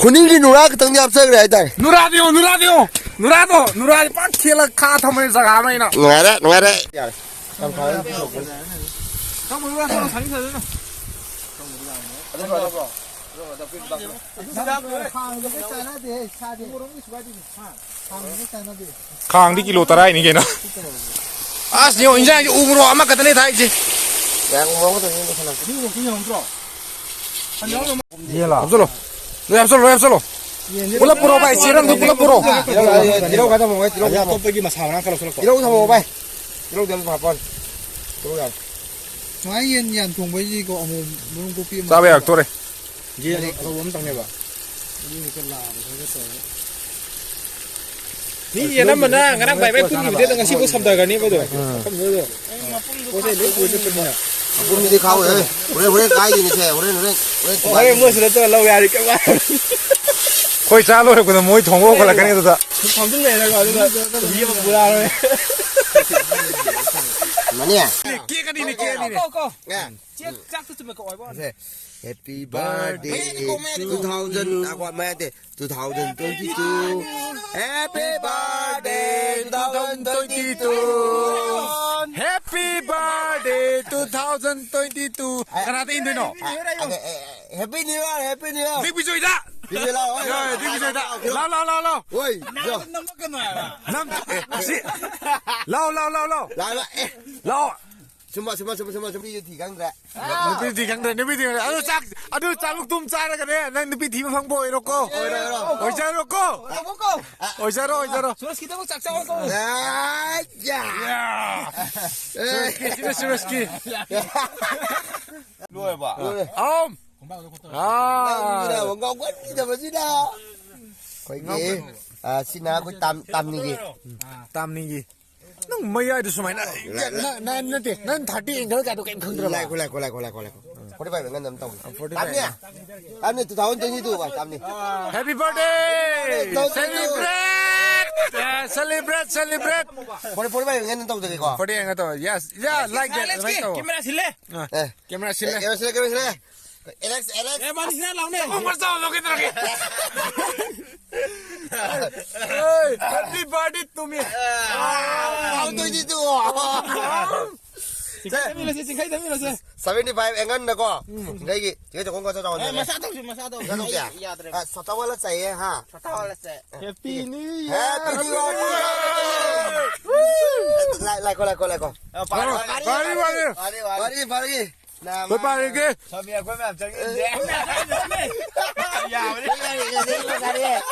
ꯈꯨꯅꯤꯡꯒꯤ ꯅꯨꯔꯥ ꯈꯛꯇꯪꯗꯤ ꯍꯥꯞꯆꯈ꯭ꯔꯦ ꯍꯥꯏꯇꯥꯔꯦ꯫ ꯅꯨꯔꯥꯗꯣ ꯌꯦꯡꯉꯣ, ꯅꯨꯔꯥꯗꯣ ꯌꯦꯡꯉꯣ꯫ ꯅꯨꯔꯥꯗꯣ, ꯅꯨꯔꯥꯗꯤ ꯄꯥꯛ ꯊꯦꯠꯂ ꯈꯥ ꯊꯝꯃꯦ ꯖꯒꯥ ꯑꯃ ꯑꯩꯅ꯫ ꯅꯨꯡꯉꯥꯏꯔꯦ, ꯅꯨꯡꯉꯥꯏꯔꯦ꯫ ꯌꯥꯔꯦ꯫ ꯌꯥꯝ ꯐꯔꯦ꯫ ꯅꯪ ꯃꯔꯨ ꯃꯔꯥꯡ ꯊꯣꯛꯑ ꯁꯥꯅꯤꯡ ꯁꯥꯖꯅꯣ꯫ ꯑꯗꯨ ꯐꯔꯦ, ꯐꯔꯦ꯫ ꯈꯥꯡꯗꯨꯒ ꯆꯥꯟꯅꯗꯦ, ꯁꯥꯗꯦ꯫ ꯈꯥꯡꯗꯨꯒ ꯆꯥꯟꯅꯗꯦ꯫ ꯈꯥꯡꯗꯤ ꯀꯤꯂꯣ ꯇꯔꯥꯅꯤ ꯀꯩꯅꯣ꯫ ꯑꯁ, ꯌꯦꯡꯉꯣ, ꯏꯟꯖꯥꯡꯁꯦ ꯎ ꯃꯣꯔꯣꯛ ꯑꯃꯈꯛꯇꯅꯦ ꯊꯥꯛꯏꯁꯦ꯫ ꯌꯥꯝ ꯎ ꯃꯣꯔꯣꯛ ꯈꯛꯇꯅꯦ ꯂꯣꯏꯁꯜꯂꯛꯄ꯫ ꯑꯗꯨ ꯃꯣꯔꯣꯛꯇꯨ ꯌꯦꯡꯉꯝꯗ꯭ꯔꯣ? ꯌꯦꯟꯂꯣ? ꯍꯥꯞꯆꯜꯂꯣ꯫ ꯂꯣꯏ ꯍꯥꯞꯆꯜꯂꯣ, ꯂꯣꯏ ꯍꯥꯞꯆꯜꯂꯣ꯫ ꯄꯨꯂꯞ ꯄꯨꯔꯛꯑꯣ ꯚꯥꯏ, ꯆꯦꯔꯪꯗꯨ ꯄꯨꯂꯞ ꯄꯨꯔꯛꯑꯣ꯫ ꯇꯤꯜꯍꯧ, ꯇꯤꯜꯍꯧ ꯈꯔ ꯊꯝꯃꯣ ꯚꯥꯏ, ꯇꯤꯜꯍꯧ ꯑꯗꯩ ꯈꯔ ꯊꯝꯃꯣ꯫ ꯑꯇꯣꯞꯄꯒꯤ ꯃꯁꯥ ꯃꯔꯥꯡ ꯈꯔ ꯂꯧꯁꯜꯂꯛꯄ꯫ ꯇꯤꯜꯍꯧ ꯊꯝꯃꯣ ꯚꯥꯏ꯫ ꯇꯤꯜꯍꯧꯗꯤ ꯑꯗꯨꯝ ꯍꯥꯞꯄꯛꯑꯅꯤ꯫ ꯁꯨꯃꯥꯏꯅ ꯌꯦꯟ, ꯌꯦꯟ ꯊꯣꯡꯕꯩꯁꯤꯀꯣ, ꯑꯃꯨꯛ ꯃꯔꯨꯝ ꯀꯣꯛꯄꯤ ꯑꯃ ꯆꯥꯕ ꯌꯥꯔꯛꯇꯣꯔꯦ꯫ ꯌꯦꯟ ꯑꯆꯧꯕ ꯑꯃ ꯇꯪꯅꯦꯕ꯫ ꯑꯗꯨ ꯍꯦꯛꯇ ꯂꯥꯕ ꯈꯔꯒ ꯇꯧꯔꯒ꯫ ꯃꯤ ꯌꯦꯟ ꯑꯃꯅ ꯉꯔꯥꯡ ꯕꯥꯏ ꯕꯥꯏ ꯄꯨꯟꯈꯤꯕꯗꯩ ꯑꯗꯣ ꯉꯁꯤꯐꯥꯎ ꯁꯝꯊꯈ꯭ꯔꯅꯤꯕ ꯑꯗꯣ꯫ ꯃꯐꯝꯗꯨꯗ ꯄꯣꯠ ꯆꯩ ꯂꯣꯏ ꯄꯨꯔ ꯆꯠꯄꯅꯤꯅ꯫ ꯃꯄꯨꯝꯗꯨꯗꯤ ꯈꯥꯛꯑꯣꯏꯍꯦ꯫ ꯍꯣꯔꯦꯟ, ꯍꯣꯔꯦꯟ ꯀꯥꯏꯗꯣꯏꯅꯤꯁꯦ꯫ ꯍꯣꯔꯦꯟ, ꯍꯣꯔꯦꯟ, ꯍꯣꯔꯦꯟ ꯍꯣꯔꯦꯟ ꯊꯨꯒꯥꯏ-, ꯃꯣꯏ ꯁꯤꯗ ꯆꯠꯂ ꯂꯧ ꯌꯥꯔꯦ, ꯀꯩꯝ ꯋꯥꯔꯨꯅꯨ꯫ ꯑꯩꯈꯣꯏ ꯆꯥ ꯂꯣꯏꯔꯛꯄꯗ ꯃꯣꯏ ꯊꯣꯡꯕ ꯍꯧꯒꯠꯂꯛꯀꯅꯤ ꯑꯗꯨꯗ꯫ ꯐꯝꯖꯤꯟꯅꯩꯔꯒ ꯑꯗꯨꯒ ꯃꯤ ꯑꯃ ꯄꯨꯔꯛꯑꯔꯣꯏ꯫ ꯃꯅꯤ꯫ ꯀꯦꯛ ꯑꯅꯤꯅꯦ, ꯀꯦꯛ ꯑꯅꯤꯅꯦ꯫ ꯀꯣ, ꯀꯣ꯫ ꯑꯦ꯫ ꯆꯦ, ꯆꯥꯛꯇꯣ ꯆꯨꯝꯅ ꯀꯛꯑꯣ ꯍꯥꯏꯕ ꯋꯥꯅꯤ꯫ ꯁꯦ, Happy birthday to two thousand, ꯉꯥꯏꯈꯣ, ꯃꯌꯥꯏꯗꯤ꯫ Two thousand twenty-two, Happy birthday two thousand twenty-two. Happy birthday two thousand twenty-two. ꯀꯅꯥꯗ ꯏꯟꯗꯣꯏꯅꯣ? ꯑ, ꯑ, ꯑ, Happy New Year, Happy New Year. ꯗꯤꯒꯕꯤꯖꯣꯏꯗ꯫ ꯗꯤꯒꯕꯤꯖꯣꯏ ꯂꯥꯛꯑꯣ, ꯍꯣꯏ, ꯗꯤꯒꯕꯤꯖꯣꯏꯗ꯫ ꯂꯥꯛꯑꯣ, ꯂꯥꯛꯑꯣ, ꯂꯥꯛꯑꯣ, ꯂꯥꯛꯑꯣ꯫ ꯍꯣꯏ, ꯅꯪ ꯂꯥꯛꯑꯣ꯫ ꯅꯝꯃꯛꯀꯅꯣ ꯍꯥꯏꯕ꯫ ꯅꯝ-, ꯑꯦ, ꯁꯤ꯫ ꯂꯥꯛꯑꯣ, ꯂꯥꯛꯑꯣ, ꯑꯦ꯫ ꯂꯥꯛꯑꯣ꯫ ꯁꯨꯝꯕ, ꯁꯨꯝꯕ, ꯁꯨꯝꯕ, ꯁꯨꯝꯕ, ꯁꯨꯝꯕ, ꯅꯨꯄꯤ ꯊꯤ ꯈꯪꯗ꯭ꯔꯦ꯫ ꯅꯨꯄꯤ ꯊꯤ ꯈꯪꯗ꯭ꯔꯦ, ꯅꯨꯄꯤ ꯊꯤ ꯈꯪꯗ꯭ꯔꯦ꯫ ꯑꯗꯨ ꯆꯥꯛ, ꯑꯗꯨ ꯆꯥꯛꯂꯨꯛꯇꯨꯝ ꯆꯥꯔꯒꯅꯦ, ꯅꯪ ꯅꯨꯄꯤ ꯊꯤꯕ ꯐꯪꯕ ꯑꯣꯏꯔꯣꯀꯣ꯫ ꯑꯣꯏꯔꯣ, ꯑꯣꯏꯔꯣ꯫ ꯑꯣꯏꯖꯔꯣꯀꯣ꯫ ꯇꯧꯕꯀꯣ꯫ ꯑꯣꯏꯖꯔꯣ, ꯑꯣꯏꯖꯔꯣ꯫ ꯁꯨꯔꯖꯀꯤꯗꯃꯛ ꯆꯥꯛ ꯆꯥꯎꯀꯣ꯫ ꯑꯥ, ꯌꯥ꯫ ꯌꯥ꯫ ꯑꯦ꯫ ꯁꯨꯔꯖꯀꯤ, ꯁꯤꯅ ꯁꯨꯔꯖꯀꯤ꯫ ꯂꯣꯏꯔꯕꯣ? ꯂꯣꯏꯔꯦ꯫ ꯑꯍꯨꯝ꯫ ꯑꯥ꯫ ꯅꯪꯒꯤꯅ ꯉꯥꯎꯒꯟꯈꯤꯗꯕꯁꯤꯅ꯫ ꯑꯩꯈꯣꯏꯒꯤ, ꯑꯥ, ꯁꯤꯅ ꯑꯩꯈꯣꯏ ꯇꯥꯝ-, ꯇꯥꯝꯅꯤꯒꯤ꯫ ꯇꯥꯝꯅꯤꯒꯤ꯫ ꯅꯪ ꯃꯌꯥꯏꯗ ꯁꯨꯃꯥꯏꯅ, ꯂꯥꯏ, ꯂꯥꯏ꯫ ꯅ-, ꯅ-, ꯅꯠꯇꯦ, ꯅꯪ thirty angle ꯀꯥꯏꯗꯣ ꯀꯩꯝ ꯈꯪꯗ꯭ꯔꯕ? ꯂꯥꯏꯈꯣ, ꯂꯥꯏꯈꯣ, ꯂꯥꯏꯈꯣ, ꯂꯥꯏꯈꯣ, ꯂꯥꯏꯈꯣ꯫ Forty five angle ꯑꯝ ꯇꯧꯒꯦ꯫ Forty five꯫ ꯇꯥꯝꯅꯤ, ꯇꯥꯝꯅꯤ, two thousand twenty two ꯚꯥꯏ, ꯇꯥꯝꯅꯤ꯫ Happy birthday! Thank you. Celebrate! Yeah, celebrate, celebrate! Forty, forty five angle ꯑꯝ ꯇꯧꯖꯒꯦꯀꯣ꯫ Forty angle ꯇꯧ, yes, yeah, like that, ꯑꯗꯨꯃꯥꯏꯅ ꯇꯧ꯫ ꯀꯦꯃꯦꯔꯥ ꯁꯤꯜꯂꯦ꯫ ꯑꯥ, ꯑꯦ꯫ ꯀꯦꯃꯦꯔꯥ ꯁꯤꯜꯂꯦ꯫ ꯑꯦ, ꯀꯦꯃꯦꯔꯥ ꯁꯤꯜꯂꯦ, ꯀꯦꯃꯦꯔꯥ ꯁꯤꯜꯂꯦ꯫ Alex, Alex. ꯑꯦ, ꯃꯥꯅꯤ, ꯁꯤꯅ ꯂꯥꯎꯅꯦ꯫ ꯆꯥꯛꯈꯨꯝ ꯈꯔ ꯆꯥꯎꯍꯜꯂꯣ, ꯀꯩꯗꯧꯔꯒꯦ? Hey, happy birthday to me. How do you do? ꯆꯤꯡꯈꯩ ꯊꯝꯃꯤꯟꯅꯁꯦ, ꯆꯤꯡꯈꯩ ꯊꯝꯃꯤꯟꯅꯁꯦ꯫ Seventy five angle ꯅꯀꯣ꯫ ꯎꯝ꯫ ꯆꯤꯡꯈꯩꯒꯤ, ꯆꯤꯡꯈꯩ ꯆꯥꯛꯈꯨꯝ ꯈꯔ ꯆꯥꯎꯍꯜꯂꯁꯦ꯫ ꯑꯦ, ꯃꯁꯥ ꯇꯧꯁꯤ, ꯃꯁꯥ ꯇꯧꯁꯤ꯫ ꯃꯁꯥ ꯇꯧꯁꯤ꯫ ꯑꯩ ꯌꯥꯗ꯭ꯔꯦ꯫ ꯑ, ꯆꯥꯎꯍꯜꯂ ꯆꯥꯏꯌꯦ, ꯍꯥ? ꯆꯥꯎꯍꯜꯂꯁꯦ꯫ Happy New Year! Happy New Year! ꯂꯥꯏ-, ꯂꯥꯏꯈꯣ, ꯂꯥꯏꯈꯣ, ꯂꯥꯏꯈꯣ꯫ ꯑ, ꯄꯥꯔꯦ, ꯄꯥꯔꯦ, ꯄꯥꯔꯦ, ꯄꯥꯔꯦ꯫ ꯄꯥꯔꯦ, ꯄꯥꯔꯦ꯫ ꯄꯥꯔꯦ, ꯄꯥꯔꯦ꯫ ꯅꯥꯃ꯫ ꯍꯣꯏ, ꯄꯥꯔꯒꯦ꯫ ꯁ꯭ꯋꯥꯃꯤ, ꯑꯩꯈꯣꯏ ꯃꯌꯥꯝ ꯆꯪꯉꯛꯏꯁꯦ꯫ ꯌꯥꯕꯅꯦ꯫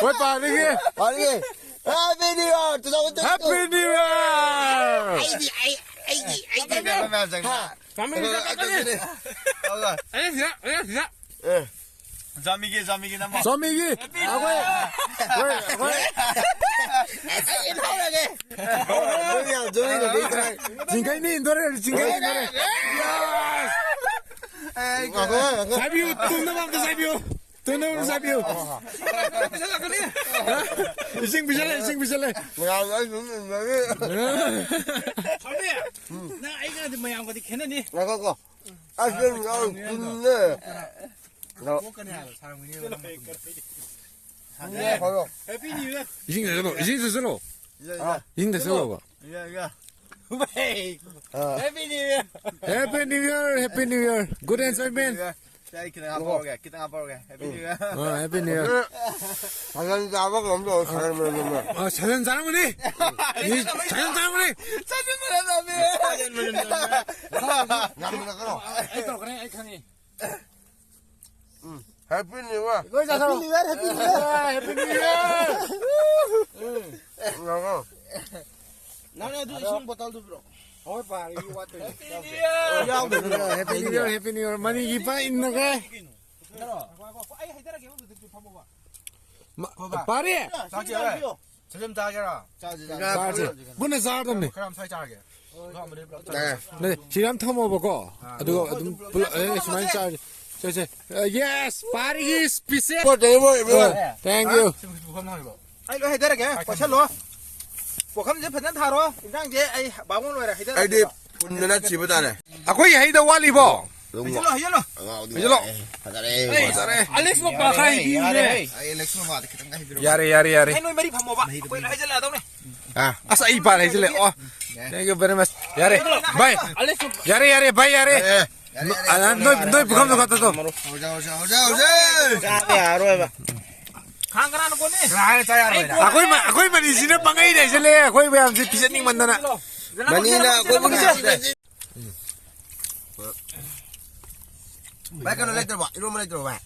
ꯍꯣꯏ, ꯄꯥꯔꯒꯦ꯫ ꯄꯥꯔꯒꯦ꯫ Happy New Year, two thousand twenty-two꯫ Happy New Year! ꯑꯩꯗꯤ, ꯑꯩ, ꯑꯩꯒꯤ, ꯑꯩꯒꯤ ꯃꯌꯥꯝ ꯆꯪꯉꯦ꯫ ꯆꯥꯃꯤꯟ ꯆꯠꯀꯅꯤ꯫ ꯑꯗꯨꯅꯦ꯫ ꯑꯗꯨꯒ ꯑꯩ ꯁꯤꯗ, ꯑꯩ ꯁꯤꯗ꯫ ꯑꯦ꯫ ꯆꯥꯃꯤꯒꯤ, ꯆꯥꯃꯤꯒꯤ ꯅꯝꯃꯣ꯫ ꯆꯥꯃꯤꯒꯤ꯫ ꯑꯩꯈꯣꯏ, ꯑꯩꯈꯣꯏ, ꯑꯩꯈꯣꯏ꯫ ꯑꯩ ꯏꯟꯊꯧꯔꯒꯦ꯫ ꯅꯣꯏ ꯌꯥꯝ ꯖꯣꯏꯅ ꯂꯩꯇ꯭ꯔꯦ꯫ ꯆꯤꯡꯈꯩꯅꯤ ꯏꯟꯊꯣꯔꯛꯑꯦ, ꯆꯤꯡꯈꯩꯅꯤ ꯏꯟꯊꯣꯔꯛꯑꯦ꯫ ꯉꯥꯏꯈꯣ, ꯉꯥꯏꯈꯣ꯫ ꯆꯥꯕꯤꯌꯨ, ꯇꯨꯝꯅꯕ ꯑꯝꯇ ꯆꯥꯕꯤꯌꯨ꯫ ꯇꯨꯝꯅꯕ ꯑꯝꯇ ꯆꯥꯕꯤꯌꯨ꯫ ꯄꯩꯁꯥ ꯂꯥꯛꯀꯅꯤ꯫ ꯏꯁꯤꯡ ꯄꯤꯁꯜꯂꯦ, ꯏꯁꯤꯡ ꯄꯤꯁꯜꯂꯦ꯫ ꯉꯥꯏꯈꯣ, ꯑꯩ ꯁꯨꯝ ꯏꯟꯅꯔꯤ꯫ ꯁꯥꯎꯕꯤ, ꯅꯪ ꯑꯩꯒꯗꯤ ꯃꯌꯥꯝꯒꯗꯤ ꯈꯦꯠꯅꯅꯤ꯫ ꯉꯥꯏꯈꯣ, ꯉꯥꯏꯈꯣ꯫ ꯑꯁ, ꯌꯥꯝ ꯆꯨꯝꯃꯦ꯫ ꯀꯣꯛꯀꯅꯤ ꯍꯥꯏꯕ, ꯁꯥꯔꯝꯒꯅꯤ ꯍꯥꯏꯕ ꯅꯪ꯫ ꯍꯣꯏ꯫ Happy New Year꯫ ꯏꯁꯤꯡ ꯊꯛꯆꯜꯂꯣ, ꯏꯁꯤꯡ ꯊꯛꯆꯜꯂꯣ꯫ ꯌꯥ, ꯌꯥ꯫ ꯏꯁꯤꯡ ꯊꯛꯆꯜꯂꯣꯕ꯫ ꯌꯥ, ꯌꯥ꯫ ꯑꯥ꯫ Happy New Year꯫ Happy New Year, Happy New Year꯫ Good enjoyment꯫ ꯌꯥ, ꯌꯥ꯫ ꯁꯦ, ꯑꯩ ꯈꯤꯇꯪ ꯍꯥꯞꯄꯛꯑꯣꯒꯦ, ꯈꯤꯇꯪ ꯍꯥꯞꯄꯛꯑꯣꯒꯦ꯫ Happy New Year꯫ ꯑꯥ, Happy New Year꯫ ꯁꯥꯖꯟ ꯆꯥꯕ ꯉꯝꯗꯕ ꯁꯥꯖꯟ ꯃꯅꯝ ꯅꯝꯃꯦ꯫ ꯑꯥ, ꯁꯥꯖꯟ ꯆꯥꯔꯝꯒꯅꯤ꯫ ꯃꯤ ꯁꯥꯖꯟ ꯆꯥꯔꯝꯒꯅꯤ꯫ ꯁꯥꯖꯟ ꯃꯅꯝ ꯅꯝꯃꯦ꯫ ꯁꯥꯖꯟ ꯃꯅꯝ ꯅꯝꯃꯦ꯫ ꯌꯥꯝꯅ ꯀꯩꯅꯣ꯫ ꯑꯩ ꯇꯧꯔꯛꯀꯅꯤ, ꯑꯩ ꯈꯪꯉꯤ꯫ ꯎꯝ꯫ Happy New Year꯫ ꯂꯣꯏ ꯆꯥꯊꯣꯛꯑꯣ꯫ Happy New Year, Happy New Year꯫ Happy New Year꯫ ꯎꯝ꯫ ꯉꯥꯡꯉꯣ꯫ ꯅꯪꯅ ꯑꯗꯨ ꯏꯁꯤꯡ ꯕꯣꯇꯜꯗꯨ ꯄꯤꯔꯛꯑꯣ꯫ ꯍꯣꯏ, ꯄꯥꯔꯤ, ꯋꯥꯠꯇꯣꯏꯅꯦ꯫ Happy New Year꯫ ꯌꯥꯎꯗꯣꯏꯅꯦ꯫ Happy New Year, Happy New Year꯫ ꯃꯅꯤꯒꯤ ꯄꯨꯔꯥ ꯏꯟꯅꯈ꯭ꯔꯦ꯫ ꯀꯩꯅꯣ? ꯉꯥꯏꯈꯣ, ꯉꯥꯏꯈꯣ, ꯑꯩ ꯍꯩꯗꯔꯛꯀꯦ, ꯑꯗꯨꯗꯤ ꯐꯝꯃꯣꯕ꯫ ꯃ-, ꯄꯥꯔꯤ! ꯆꯥꯛ ꯆꯥꯔꯦ꯫ ꯁꯦꯝ ꯆꯥꯒꯦꯔꯥ? ꯆꯥꯁꯤ, ꯆꯥꯁꯤ꯫ ꯆꯥꯔꯁꯤ꯫ ꯄꯨꯟꯅ ꯆꯥꯔꯗꯝꯅꯤ꯫ ꯈꯔ ꯌꯥꯝ ꯁ꯭ꯋꯥꯏ ꯆꯥꯔꯒꯦ꯫ ꯑꯦ꯫ ꯅꯠꯇꯦ, ꯁꯤꯗ ꯌꯥꯝ ꯊꯝꯃꯣꯕꯀꯣ꯫ ꯑꯥ꯫ ꯑꯗꯨꯒ ꯑꯗꯨꯝ ꯄꯨꯂꯞ, ꯑꯦ, ꯁꯨꯃꯥꯏꯅ ꯆꯥꯔꯁꯤ꯫ ꯁꯦ, ꯁꯦ꯫ ꯑ, yes! ꯄꯥꯔꯤꯒꯤ special! ꯄꯣꯠ ꯆꯩ ꯃꯣꯏ, ꯃꯣꯏ꯫ ꯑꯣ, thank you꯫ ꯁꯤ ꯄꯨꯈꯝ ꯊꯝꯃꯤꯕꯣ? ꯑꯩ ꯂꯣꯏ ꯍꯩꯗꯔꯒꯦ, ꯄꯥꯏꯁꯜꯂꯣ꯫ ꯄꯨꯈꯝꯁꯦ ꯐꯖꯅ ꯊꯥꯔꯣ꯫ ꯏꯟꯖꯥꯡꯁꯦ ꯑꯩ ꯕꯥꯃꯣꯟ ꯑꯣꯏꯔꯦ, ꯍꯩꯗꯔꯒꯦ꯫ ꯑꯩꯗꯤ ꯐꯨꯟꯗꯅ ꯁꯤꯕ ꯇꯥꯔꯦ꯫ ꯑꯩꯈꯣꯏꯒꯤ ꯍꯩꯗꯧ ꯋꯥꯠꯂꯤꯕꯣ? ꯍꯩꯖꯜꯂꯣ, ꯍꯩꯖꯜꯂꯣ꯫ ꯑꯉꯥꯎꯕꯅꯤ꯫ ꯍꯩꯖꯜꯂꯣ꯫ ꯐꯖꯔꯦ꯫ ꯑꯩ, ꯐꯖꯔꯦ꯫ ꯑꯂꯦꯛꯁ ꯃꯄꯥ ꯈꯔ ꯍꯩꯕꯤꯌꯨꯅꯦ꯫ ꯑꯩ ꯑꯂꯦꯛꯁ ꯃꯄꯥꯗ ꯈꯤꯇꯪꯒ ꯍꯩꯕꯤꯔꯝꯃꯣ꯫ ꯌꯥꯔꯦ, ꯌꯥꯔꯦ, ꯌꯥꯔꯦ꯫ ꯑꯩ ꯅꯣꯏ ꯃꯔꯤ ꯐꯝꯃꯣꯕ꯫ ꯑꯩꯈꯣꯏ ꯂꯣꯏ ꯍꯩꯖꯜꯂꯛꯑꯗꯧꯅꯦ꯫ ꯑꯥ, ꯑꯁ, ꯑꯩ ꯄꯥꯜ ꯍꯩꯖꯜꯂꯦ꯫ ꯑꯣ, thank you very much꯫ ꯌꯥꯔꯦ꯫ ꯚꯥꯏ꯫ ꯑꯂꯦꯛꯁ ꯃꯄꯥ꯫ ꯌꯥꯔꯦ, ꯌꯥꯔꯦ, ꯚꯥꯏ, ꯌꯥꯔꯦ꯫ ꯌꯥꯔꯦ, ꯌꯥꯔꯦ, ꯅꯣ-, ꯌꯥꯔꯦ, ꯑ, ꯌꯥꯔꯦ, ꯅꯣꯏ, ꯌꯥꯔꯦ, ꯅꯣꯏ ꯌꯥꯔꯦ, ꯄꯨꯈꯝꯗꯣ ꯌꯥꯔꯦ꯫ ꯈꯛꯇ ꯇꯧ꯫ ꯍꯧꯖ, ꯍꯧꯖ, ꯍꯧꯖ, ꯍꯧꯖ꯫ ꯆꯥꯕ ꯌꯥꯔꯣꯏꯕ꯫ ꯈꯥꯡ ꯀꯅꯥꯅ ꯀꯣꯟꯅꯤ? ꯀꯅꯥ ꯍꯥꯏꯔ ꯆꯥ ꯌꯥꯔꯣꯏꯅ? ꯑꯩꯈꯣꯏ ꯃ-, ꯑꯩꯈꯣꯏ ꯃꯅꯤꯁꯤꯅ ꯄꯪꯍꯩꯗ ꯍꯩꯖꯜꯂꯦ, ꯑꯩꯈꯣꯏ ꯃꯌꯥꯝꯁꯦ ꯄꯤꯖꯅꯤꯡꯃꯟꯗꯅ꯫ ꯃꯅꯤꯅ ꯑꯩꯈꯣꯏꯕꯨ ꯅꯨꯡꯁꯤꯗꯦ꯫ ꯚꯥꯏ, ꯀꯩꯅꯣ ꯂꯩꯇ꯭ꯔꯕꯣ? ꯏꯔꯣꯝꯕ ꯂꯩꯇ꯭ꯔꯕꯣ, ꯚꯥꯏ?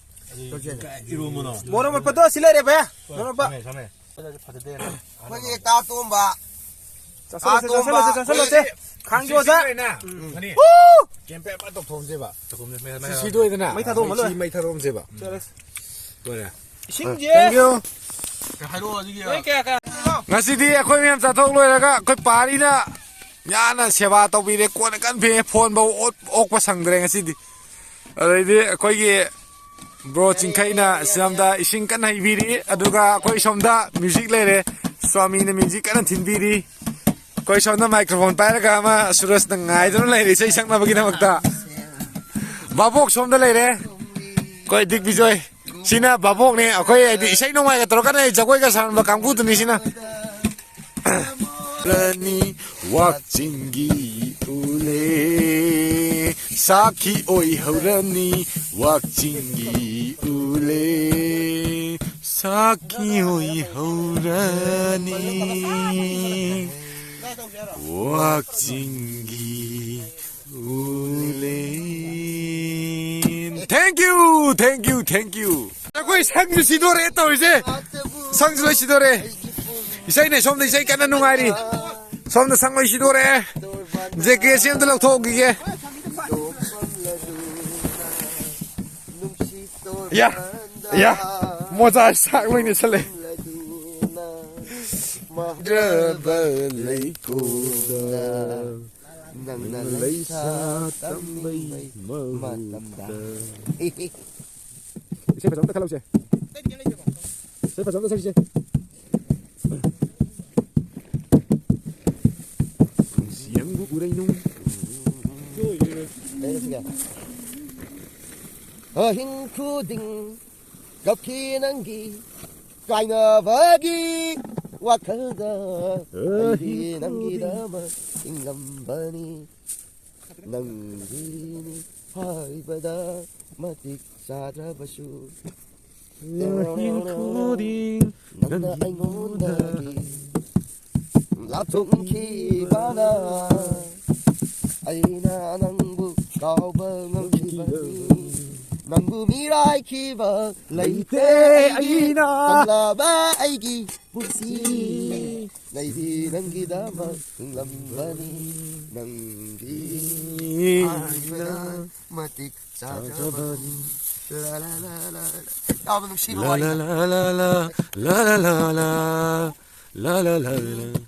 ꯏꯔꯣꯝꯕꯅꯣ? ꯃꯣꯔꯣꯛ ꯃꯦꯠꯄꯗꯣ ꯁꯤ ꯂꯩꯔꯦ, ꯚꯥꯏ꯫ ꯃꯣꯔꯣꯛ ꯃꯦꯠꯄ꯫ ꯁꯝꯃꯦ, ꯁꯝꯃꯦ꯫ ꯑꯩꯈꯣꯏꯒꯤ ꯇꯥ ꯇꯣꯝꯕ꯫ ꯆꯥꯁꯜꯂꯁꯦ, ꯆꯥꯁꯜꯂꯁꯦ, ꯆꯥꯁꯜꯂꯁꯦ꯫ ꯈꯥꯡꯖꯣ, ꯑꯣꯖꯥ꯫ ꯀꯦꯝꯄꯦ ꯑꯃ ꯇꯧꯊꯣꯛꯑꯝꯁꯦꯕ꯫ ꯁꯤ ꯁꯤꯗꯣꯏꯗꯅ꯫ ꯃꯩ ꯊꯥꯗꯣꯛꯑꯝꯃ ꯂꯣꯏꯔꯦ꯫ ꯃꯩ ꯊꯥꯗꯣꯛꯑꯝꯁꯦꯕ꯫ ꯂꯣꯏꯔꯦ꯫ ꯏꯁꯤꯡꯁꯦ꯫ Thank you꯫ ꯍꯥꯏꯔꯛꯑꯣ ꯑꯗꯨꯒꯤ꯫ ꯅꯣꯏ ꯀꯌꯥ ꯀꯌꯥ? ꯉꯁꯤꯗꯤ ꯑꯩꯈꯣꯏ ꯃꯌꯥꯝ ꯆꯥꯊꯣꯛ ꯂꯣꯏꯔꯒ ꯑꯩꯈꯣꯏ ꯄꯥꯔꯤꯅ ꯌꯥꯝꯅ ꯁꯦꯕꯥ ꯇꯧꯕꯤꯔꯦ꯫ ꯀꯣꯟꯅ ꯀꯟꯅ ꯐꯦꯡꯉꯦ꯫ ꯐꯣꯟꯐꯧ ꯑꯣꯠ-, ꯑꯣꯛꯄ ꯁꯪꯗ꯭ꯔꯦ ꯉꯁꯤꯗꯤ꯫ ꯑꯗꯩꯗꯤ ꯑꯩꯈꯣꯏꯒꯤ ꯕ꯭ꯔꯣ ꯆꯤꯡꯈꯩꯅ ꯁꯣꯝꯗ ꯏꯁꯤꯡ ꯀꯟꯅ ꯍꯩꯕꯤꯔꯤ, ꯑꯗꯨꯒ ꯑꯩꯈꯣꯏ ꯁꯣꯝꯗ ꯃ꯭ꯌꯨꯖꯤꯛ ꯂꯩꯔꯦ, ꯁ꯭ꯋꯥꯃꯤꯅ ꯃ꯭ꯌꯨꯖꯤꯛ ꯀꯟꯅ ꯊꯤꯟꯕꯤꯔꯤ꯫ ꯑꯩꯈꯣꯏ ꯁꯣꯝꯗ ꯃꯥꯏꯀ꯭ꯔꯣꯐꯣꯟ ꯄꯥꯏꯔꯒ ꯑꯃ ꯁꯨꯔꯖꯅ ꯉꯥꯏꯗꯨꯅ ꯂꯩꯔꯦ ꯏꯁꯩ ꯁꯛꯅꯕꯒꯤꯗꯃꯛꯇ꯫ ꯚꯥꯕꯣꯛ ꯁꯣꯝꯗ ꯂꯩꯔꯦ, ꯑꯩꯈꯣꯏ ꯗꯤꯛꯕꯤꯖꯣꯏ꯫ ꯁꯤꯅ ꯚꯥꯕꯣꯛꯅꯦ, ꯑꯩꯈꯣꯏ ꯍꯥꯏꯗꯤ ꯏꯁꯩ ꯅꯣꯡꯃꯥꯏꯒ ꯇꯧꯔꯀꯥꯟꯗ ꯖꯒꯣꯏꯒ ꯁꯥꯍꯟꯕ ꯀꯥꯡꯕꯨꯗꯨꯅꯤ ꯁꯤꯅ꯫ ꯔꯅꯤ ꯋꯥꯛꯆꯤꯡꯒꯤ ꯎꯂꯦ, ꯁꯥꯈꯤ ꯑꯣꯏꯍꯧꯔꯅꯤ ꯋꯥꯛꯆꯤꯡꯒꯤ ꯎꯂꯦ, ꯁꯥꯈꯤ ꯑꯣꯏꯍꯧꯔꯅꯤ ꯋꯥꯛꯆꯤꯡꯒꯤ ꯎꯂꯦ꯫ Thank you, thank you, thank you꯫ ꯑꯩꯈꯣꯏ ꯁꯪꯁꯨ ꯁꯤꯗꯣꯔꯦ ꯇꯧꯔꯤꯁꯦ, ꯁꯪꯁꯨ ꯂꯣꯏ ꯁꯤꯗꯣꯔꯦ꯫ ꯏꯁꯩꯅꯦ ꯁꯣꯝꯗ ꯏꯁꯩ ꯀꯟꯅ ꯅꯨꯡꯉꯥꯏꯔꯤ꯫ ꯁꯣꯝꯗ ꯁꯪ ꯂꯣꯏ ꯁꯤꯗꯣꯔꯦ꯫ ꯖꯦꯀꯦꯠꯁꯤ ꯑꯝꯇ ꯂꯧꯊꯣꯛꯈꯤꯒꯦ꯫ ꯌꯥ, ꯌꯥ, ꯃꯣꯖꯥ ꯁꯥꯛ ꯂꯣꯏ ꯅꯦꯠꯁꯜꯂꯦ꯫ ꯗ꯭ꯔꯕ ꯂꯩꯀꯣꯜꯗ ꯅꯪꯅ ꯂꯩꯁꯥ ꯇꯝꯕꯩ ꯃꯍꯨꯠꯇ꯫ ꯏꯁꯩ ꯐꯖꯕ ꯑꯝꯇ ꯈꯜꯂꯧꯁꯦ꯫ ꯏꯁꯩ ꯐꯖꯕ ꯑꯝꯇ ꯁꯛꯁꯦ꯫ ꯅꯨꯡꯁꯤ ꯌꯦꯡꯕꯨ ꯎꯔꯩꯅꯨ꯫ ꯑꯍꯤꯡ ꯈꯨꯗꯤꯡ ꯀꯞꯈꯤ ꯅꯪꯒꯤ ꯀꯥꯏꯅꯕꯒꯤ ꯋꯥꯈꯜꯗ꯫ ꯑꯩꯗꯤ ꯅꯪꯒꯤꯗꯃꯛ ꯍꯤꯡꯂꯝꯕꯅꯤ꯫ ꯅꯪꯒꯤꯅꯤ ꯍꯥꯏꯕꯗ ꯃꯇꯤꯛ ꯆꯥꯗ꯭ꯔꯕꯁꯨ꯫ ꯑꯍꯤꯡ ꯈꯨꯗꯤꯡ ꯅꯪꯅ ꯑꯩꯉꯣꯟꯗꯒꯤ ꯂꯥꯞꯊꯣꯛꯈꯤꯕꯅ ꯑꯩꯅ ꯅꯪꯕꯨ ꯀꯥꯎꯕ ꯉꯝꯈꯤꯕꯅꯤ꯫ ꯅꯪꯕꯨ ꯃꯤꯔꯥꯏꯈꯤꯕ ꯂꯩꯇꯦ ꯑꯩꯅ꯫ ꯇꯝꯂꯕ ꯑꯩꯒꯤ ꯄꯨꯟꯁꯤ ꯑꯩꯗꯤ ꯅꯪꯒꯤꯗꯃꯛ ꯍꯤꯡꯂꯝꯕꯅꯤ, ꯅꯪꯒꯤ ꯍꯥꯏꯕꯅ ꯃꯇꯤꯛ ꯆꯥꯖꯕꯅꯤ꯫ ꯂꯥ, ꯂꯥ, ꯂꯥ, ꯂꯥ, ꯂꯥ꯫ ꯌꯥꯝꯅ ꯅꯨꯡꯁꯤꯕ ꯋꯥꯔꯤ꯫ ꯂꯥ, ꯂꯥ, ꯂꯥ, ꯂꯥ, ꯂꯥ, ꯂꯥ, ꯂꯥ, ꯂꯥ, ꯂꯥ꯫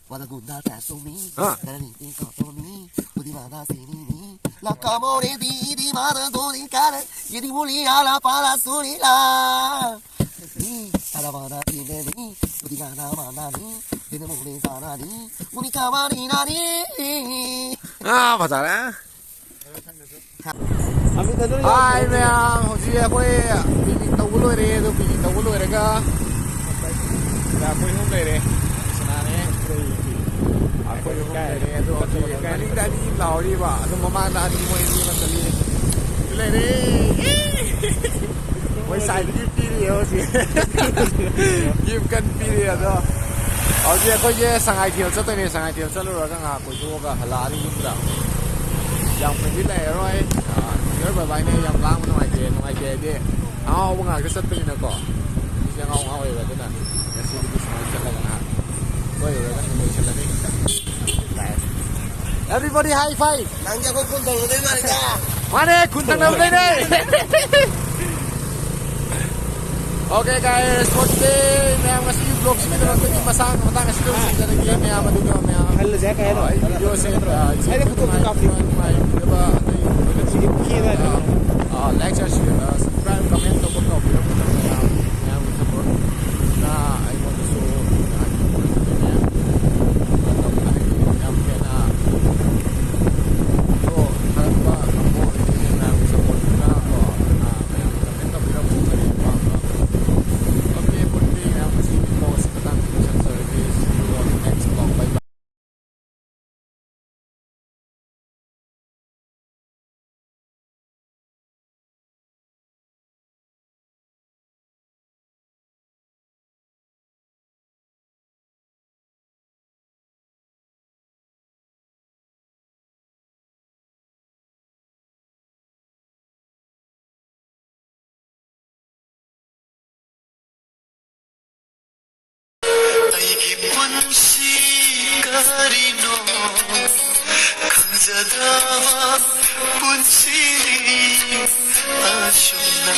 What a good night, that's so me. ꯍꯥ? That I need to talk to me. ꯎꯗꯤꯃꯥꯗ ꯁꯤꯅꯤꯅꯤ꯫ ꯂꯥꯀꯥꯃꯣꯔꯦ ꯗꯤꯗꯤꯃꯥꯗ ꯗꯣꯔꯤꯀꯥꯔꯦ꯫ ꯌꯦꯗꯤꯃꯨꯂꯤ ꯑꯥꯂꯥ ꯄꯥꯂꯥ ꯁꯨꯔꯤꯂꯥ꯫ ꯅꯤ, ꯇꯥꯗꯥꯕꯥꯗꯥ ꯇꯤꯅꯦꯅꯤ, ꯎꯗꯤꯒꯥꯅꯥ ꯃꯥꯅꯥꯅꯤ, ꯗꯤꯅꯃꯨꯅꯤ ꯁꯥꯅꯥꯅꯤ, ꯎꯅꯤꯀꯥꯃꯥꯅꯤ ꯅꯥꯅꯤ꯫ ꯑꯥ, ꯐꯖꯔꯦ꯫ ꯍꯥꯏ ꯃꯌꯥꯝ, ꯍꯧꯖꯤꯛ ꯑꯩꯈꯣꯏ picnic ꯇꯧꯕ ꯂꯣꯏꯔꯦ꯫ ꯑꯗꯨ picnic ꯇꯧꯕ ꯂꯣꯏꯔꯒ ꯁꯤꯗ ꯑꯩꯈꯣꯏ ꯑꯍꯨꯝ ꯂꯩꯔꯦ꯫ ꯁꯅꯥꯅꯦ꯫ ꯑꯩꯈꯣꯏ ꯑꯍꯨꯝ ꯂꯩꯔꯦ꯫ ꯑꯗꯣ ꯍꯧꯖꯤꯛ ꯃꯅꯤꯡꯗ ꯑꯅꯤ ꯂꯥꯎꯔꯤꯕ, ꯑꯗꯨ ꯃꯃꯥꯡꯗ ꯑꯅꯤ, ꯃꯣꯏ ꯑꯅꯤ ꯑꯃ ꯆꯠꯂꯤ꯫ ꯂꯩꯔꯦ꯫ ꯃꯣꯏ side gift ꯄꯤꯔꯤ ꯍꯧꯖꯤꯛ꯫ Gift ꯀꯟꯅ ꯄꯤꯔꯤ ꯑꯗꯣ꯫ ꯍꯧꯖꯤꯛ ꯑꯩꯈꯣꯏꯁꯦ ꯁꯉꯥꯏ ꯊꯦꯜ ꯆꯠꯇꯣꯏꯅꯦ꯫ ꯁꯉꯥꯏ ꯊꯦꯜ ꯆꯠꯂꯨꯔꯒ ꯉꯥꯏꯍꯥꯛ ꯀꯣꯏꯊꯣꯛꯑꯒ ꯍꯜꯂꯛꯑꯅꯤ ꯌꯨꯝꯗ꯫ ꯌꯥꯝ ꯀꯨꯏꯅꯗꯤ ꯂꯩꯔꯔꯣꯏ꯫ ꯑꯥ, ꯅꯤꯌꯔ ꯕꯥꯏ ꯕꯥꯏꯅꯦ꯫ ꯌꯥꯝ ꯂꯥꯡꯕ ꯅꯨꯡꯉꯥꯏꯇꯦ꯫ ꯅꯨꯡꯉꯥꯏꯇꯦ ꯍꯥꯏꯗꯤ ꯑꯍꯥꯎꯕ ꯉꯥꯛꯇ ꯆꯠꯄꯅꯤꯅꯀꯣ꯫ ꯃꯤꯁꯦ ꯑꯉꯥꯎ ꯑꯉꯥꯎ ꯑꯣꯏꯕ ꯑꯗꯨꯅ ꯉꯁꯤꯒꯤꯗꯤ ꯁꯨꯃꯥꯏꯅ ꯆꯠꯂꯒ ꯉꯥꯏꯍꯥꯛ ꯀꯣꯏꯔꯨꯔꯒ ꯑꯗꯨꯝ ꯂꯣꯏꯁꯤꯜꯂꯅꯤ꯫ Bye. Everybody high five. ꯅꯪꯁꯦ ꯑꯩꯈꯣꯏ ꯈꯨꯟ ꯊꯪꯅꯕꯗꯩ ꯃꯥꯜꯂꯤꯗ꯫ ꯃꯥꯅꯦ, ꯈꯨꯟ ꯊꯪꯅꯕꯗꯩꯅꯦ꯫ Okay, guys, for today, ꯃꯌꯥꯝ ꯉꯁꯤꯒꯤ vlog ꯁꯤꯒꯤꯗꯃꯛꯇꯗꯤ ꯃꯁꯥꯡ ꯃꯇꯥꯡ ꯑꯁꯤꯗ ꯂꯣꯏꯁꯤꯟꯖꯔꯒꯦ꯫ ꯃꯌꯥꯝ ꯑꯗꯨꯒ ꯃꯌꯥꯝ, ꯍꯜꯂꯁꯦ ꯀꯩ ꯍꯥꯏꯅꯣ? ꯑ, ꯑꯩ video ꯁꯦ, ꯑ, ꯑꯩꯅ ꯐꯣꯇꯣ ꯀꯥꯞꯄꯤ꯫ ꯅꯨꯡꯉꯥꯏꯕꯤꯔꯕ ꯑꯇꯩ ꯁꯤꯗꯤ ꯄꯨꯈ꯭ꯔꯤ ꯑꯗꯥꯏꯗ꯫ ꯑ, like, share, subscribe, comment ꯇꯧꯕ ꯀꯥꯎꯕꯤꯔꯝꯒꯅꯨ ꯃꯌꯥꯝ꯫ ꯃꯌꯥꯝꯒꯤ support ꯅ ꯑꯩꯉꯣꯟꯗꯁꯨ ꯌꯥꯝ ꯍꯦꯟꯅ ꯊꯥꯒꯠꯄ ꯉꯝꯕ ꯑꯣꯏꯗꯣꯏꯅꯦ꯫ ꯃꯌꯥꯝꯒꯤ support ꯅ ꯀꯣ, ꯑ, ꯃꯌꯥꯝꯅ comment ꯇꯧꯕꯤꯔꯝꯃꯣ ꯀꯔꯤ ꯑꯄꯥꯝꯕ꯫ Okay, for today, ꯃꯌꯥꯝ ꯉꯁꯤꯒꯤ vlog ꯑꯁꯤ ꯃꯇꯥꯡꯗ ꯂꯣꯏꯁꯤꯟꯖꯔꯒꯦ꯫ See you on the next vlog. Bye bye. ꯄꯨꯟꯁꯤ ꯀꯔꯤꯅꯣ ꯈꯪꯖꯗꯕ ꯄꯨꯟꯁꯤꯅꯤ ꯑꯁꯨꯝꯅ꯫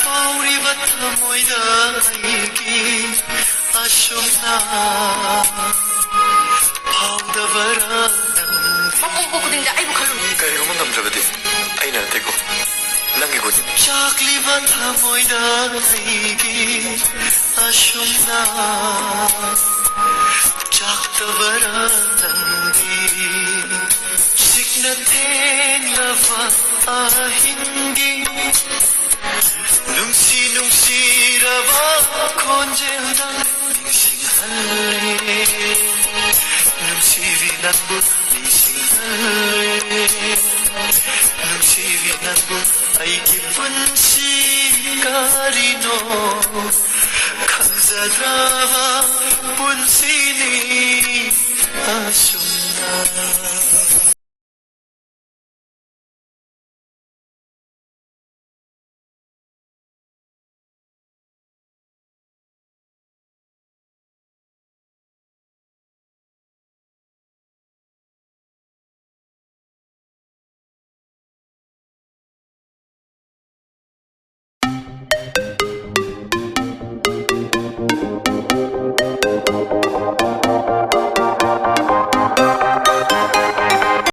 ꯐꯥꯎꯔꯤꯕ ꯊꯃꯣꯏꯗ ꯑꯩꯒꯤ ꯑꯁꯨꯝꯅ ꯐꯥꯎꯗꯕꯔꯥ ꯅꯪ? ꯃꯄꯣꯛꯄ ꯈꯨꯗꯤꯡꯗ ꯑꯩꯕꯨ ꯈꯜꯂꯨ꯫ ꯀꯔꯤꯒꯨꯝꯕ ꯉꯝꯗ꯭ꯔꯕꯗꯤ ꯑꯩꯅ ꯅꯠꯇꯦꯀꯣ, ꯅꯪꯒꯤ ꯈꯨꯠ꯫ ꯆꯥꯛꯂꯤꯕ ꯊꯃꯣꯏꯗ ꯑꯩꯒꯤ ꯑꯁꯨꯝꯅ ꯆꯥꯛꯇꯕꯔꯥ ꯅꯪꯗꯤ? ꯁꯤꯛꯅ ꯊꯦꯡꯂꯕ ꯑꯍꯤꯡꯒꯤ ꯅꯨꯡꯁꯤ ꯅꯨꯡꯁꯤꯔꯕ ꯈꯣꯟꯖꯦꯜꯗ ꯅꯤꯡꯁꯤꯡꯍꯜꯂꯦ꯫ ꯅꯨꯡꯁꯤꯕꯤ ꯅꯪꯕꯨ ꯅꯤꯡꯁꯤꯡꯍꯜꯂꯦ꯫ ꯅꯨꯡꯁꯤꯕꯤ ꯅꯪꯕꯨ ꯑꯩꯒꯤ ꯄꯨꯟꯁꯤ ꯀꯔꯤꯅꯣ ꯈꯪꯖꯗ꯭ꯔꯕ ꯄꯨꯟꯁꯤꯅꯤ ꯑꯁꯨꯝꯅ꯫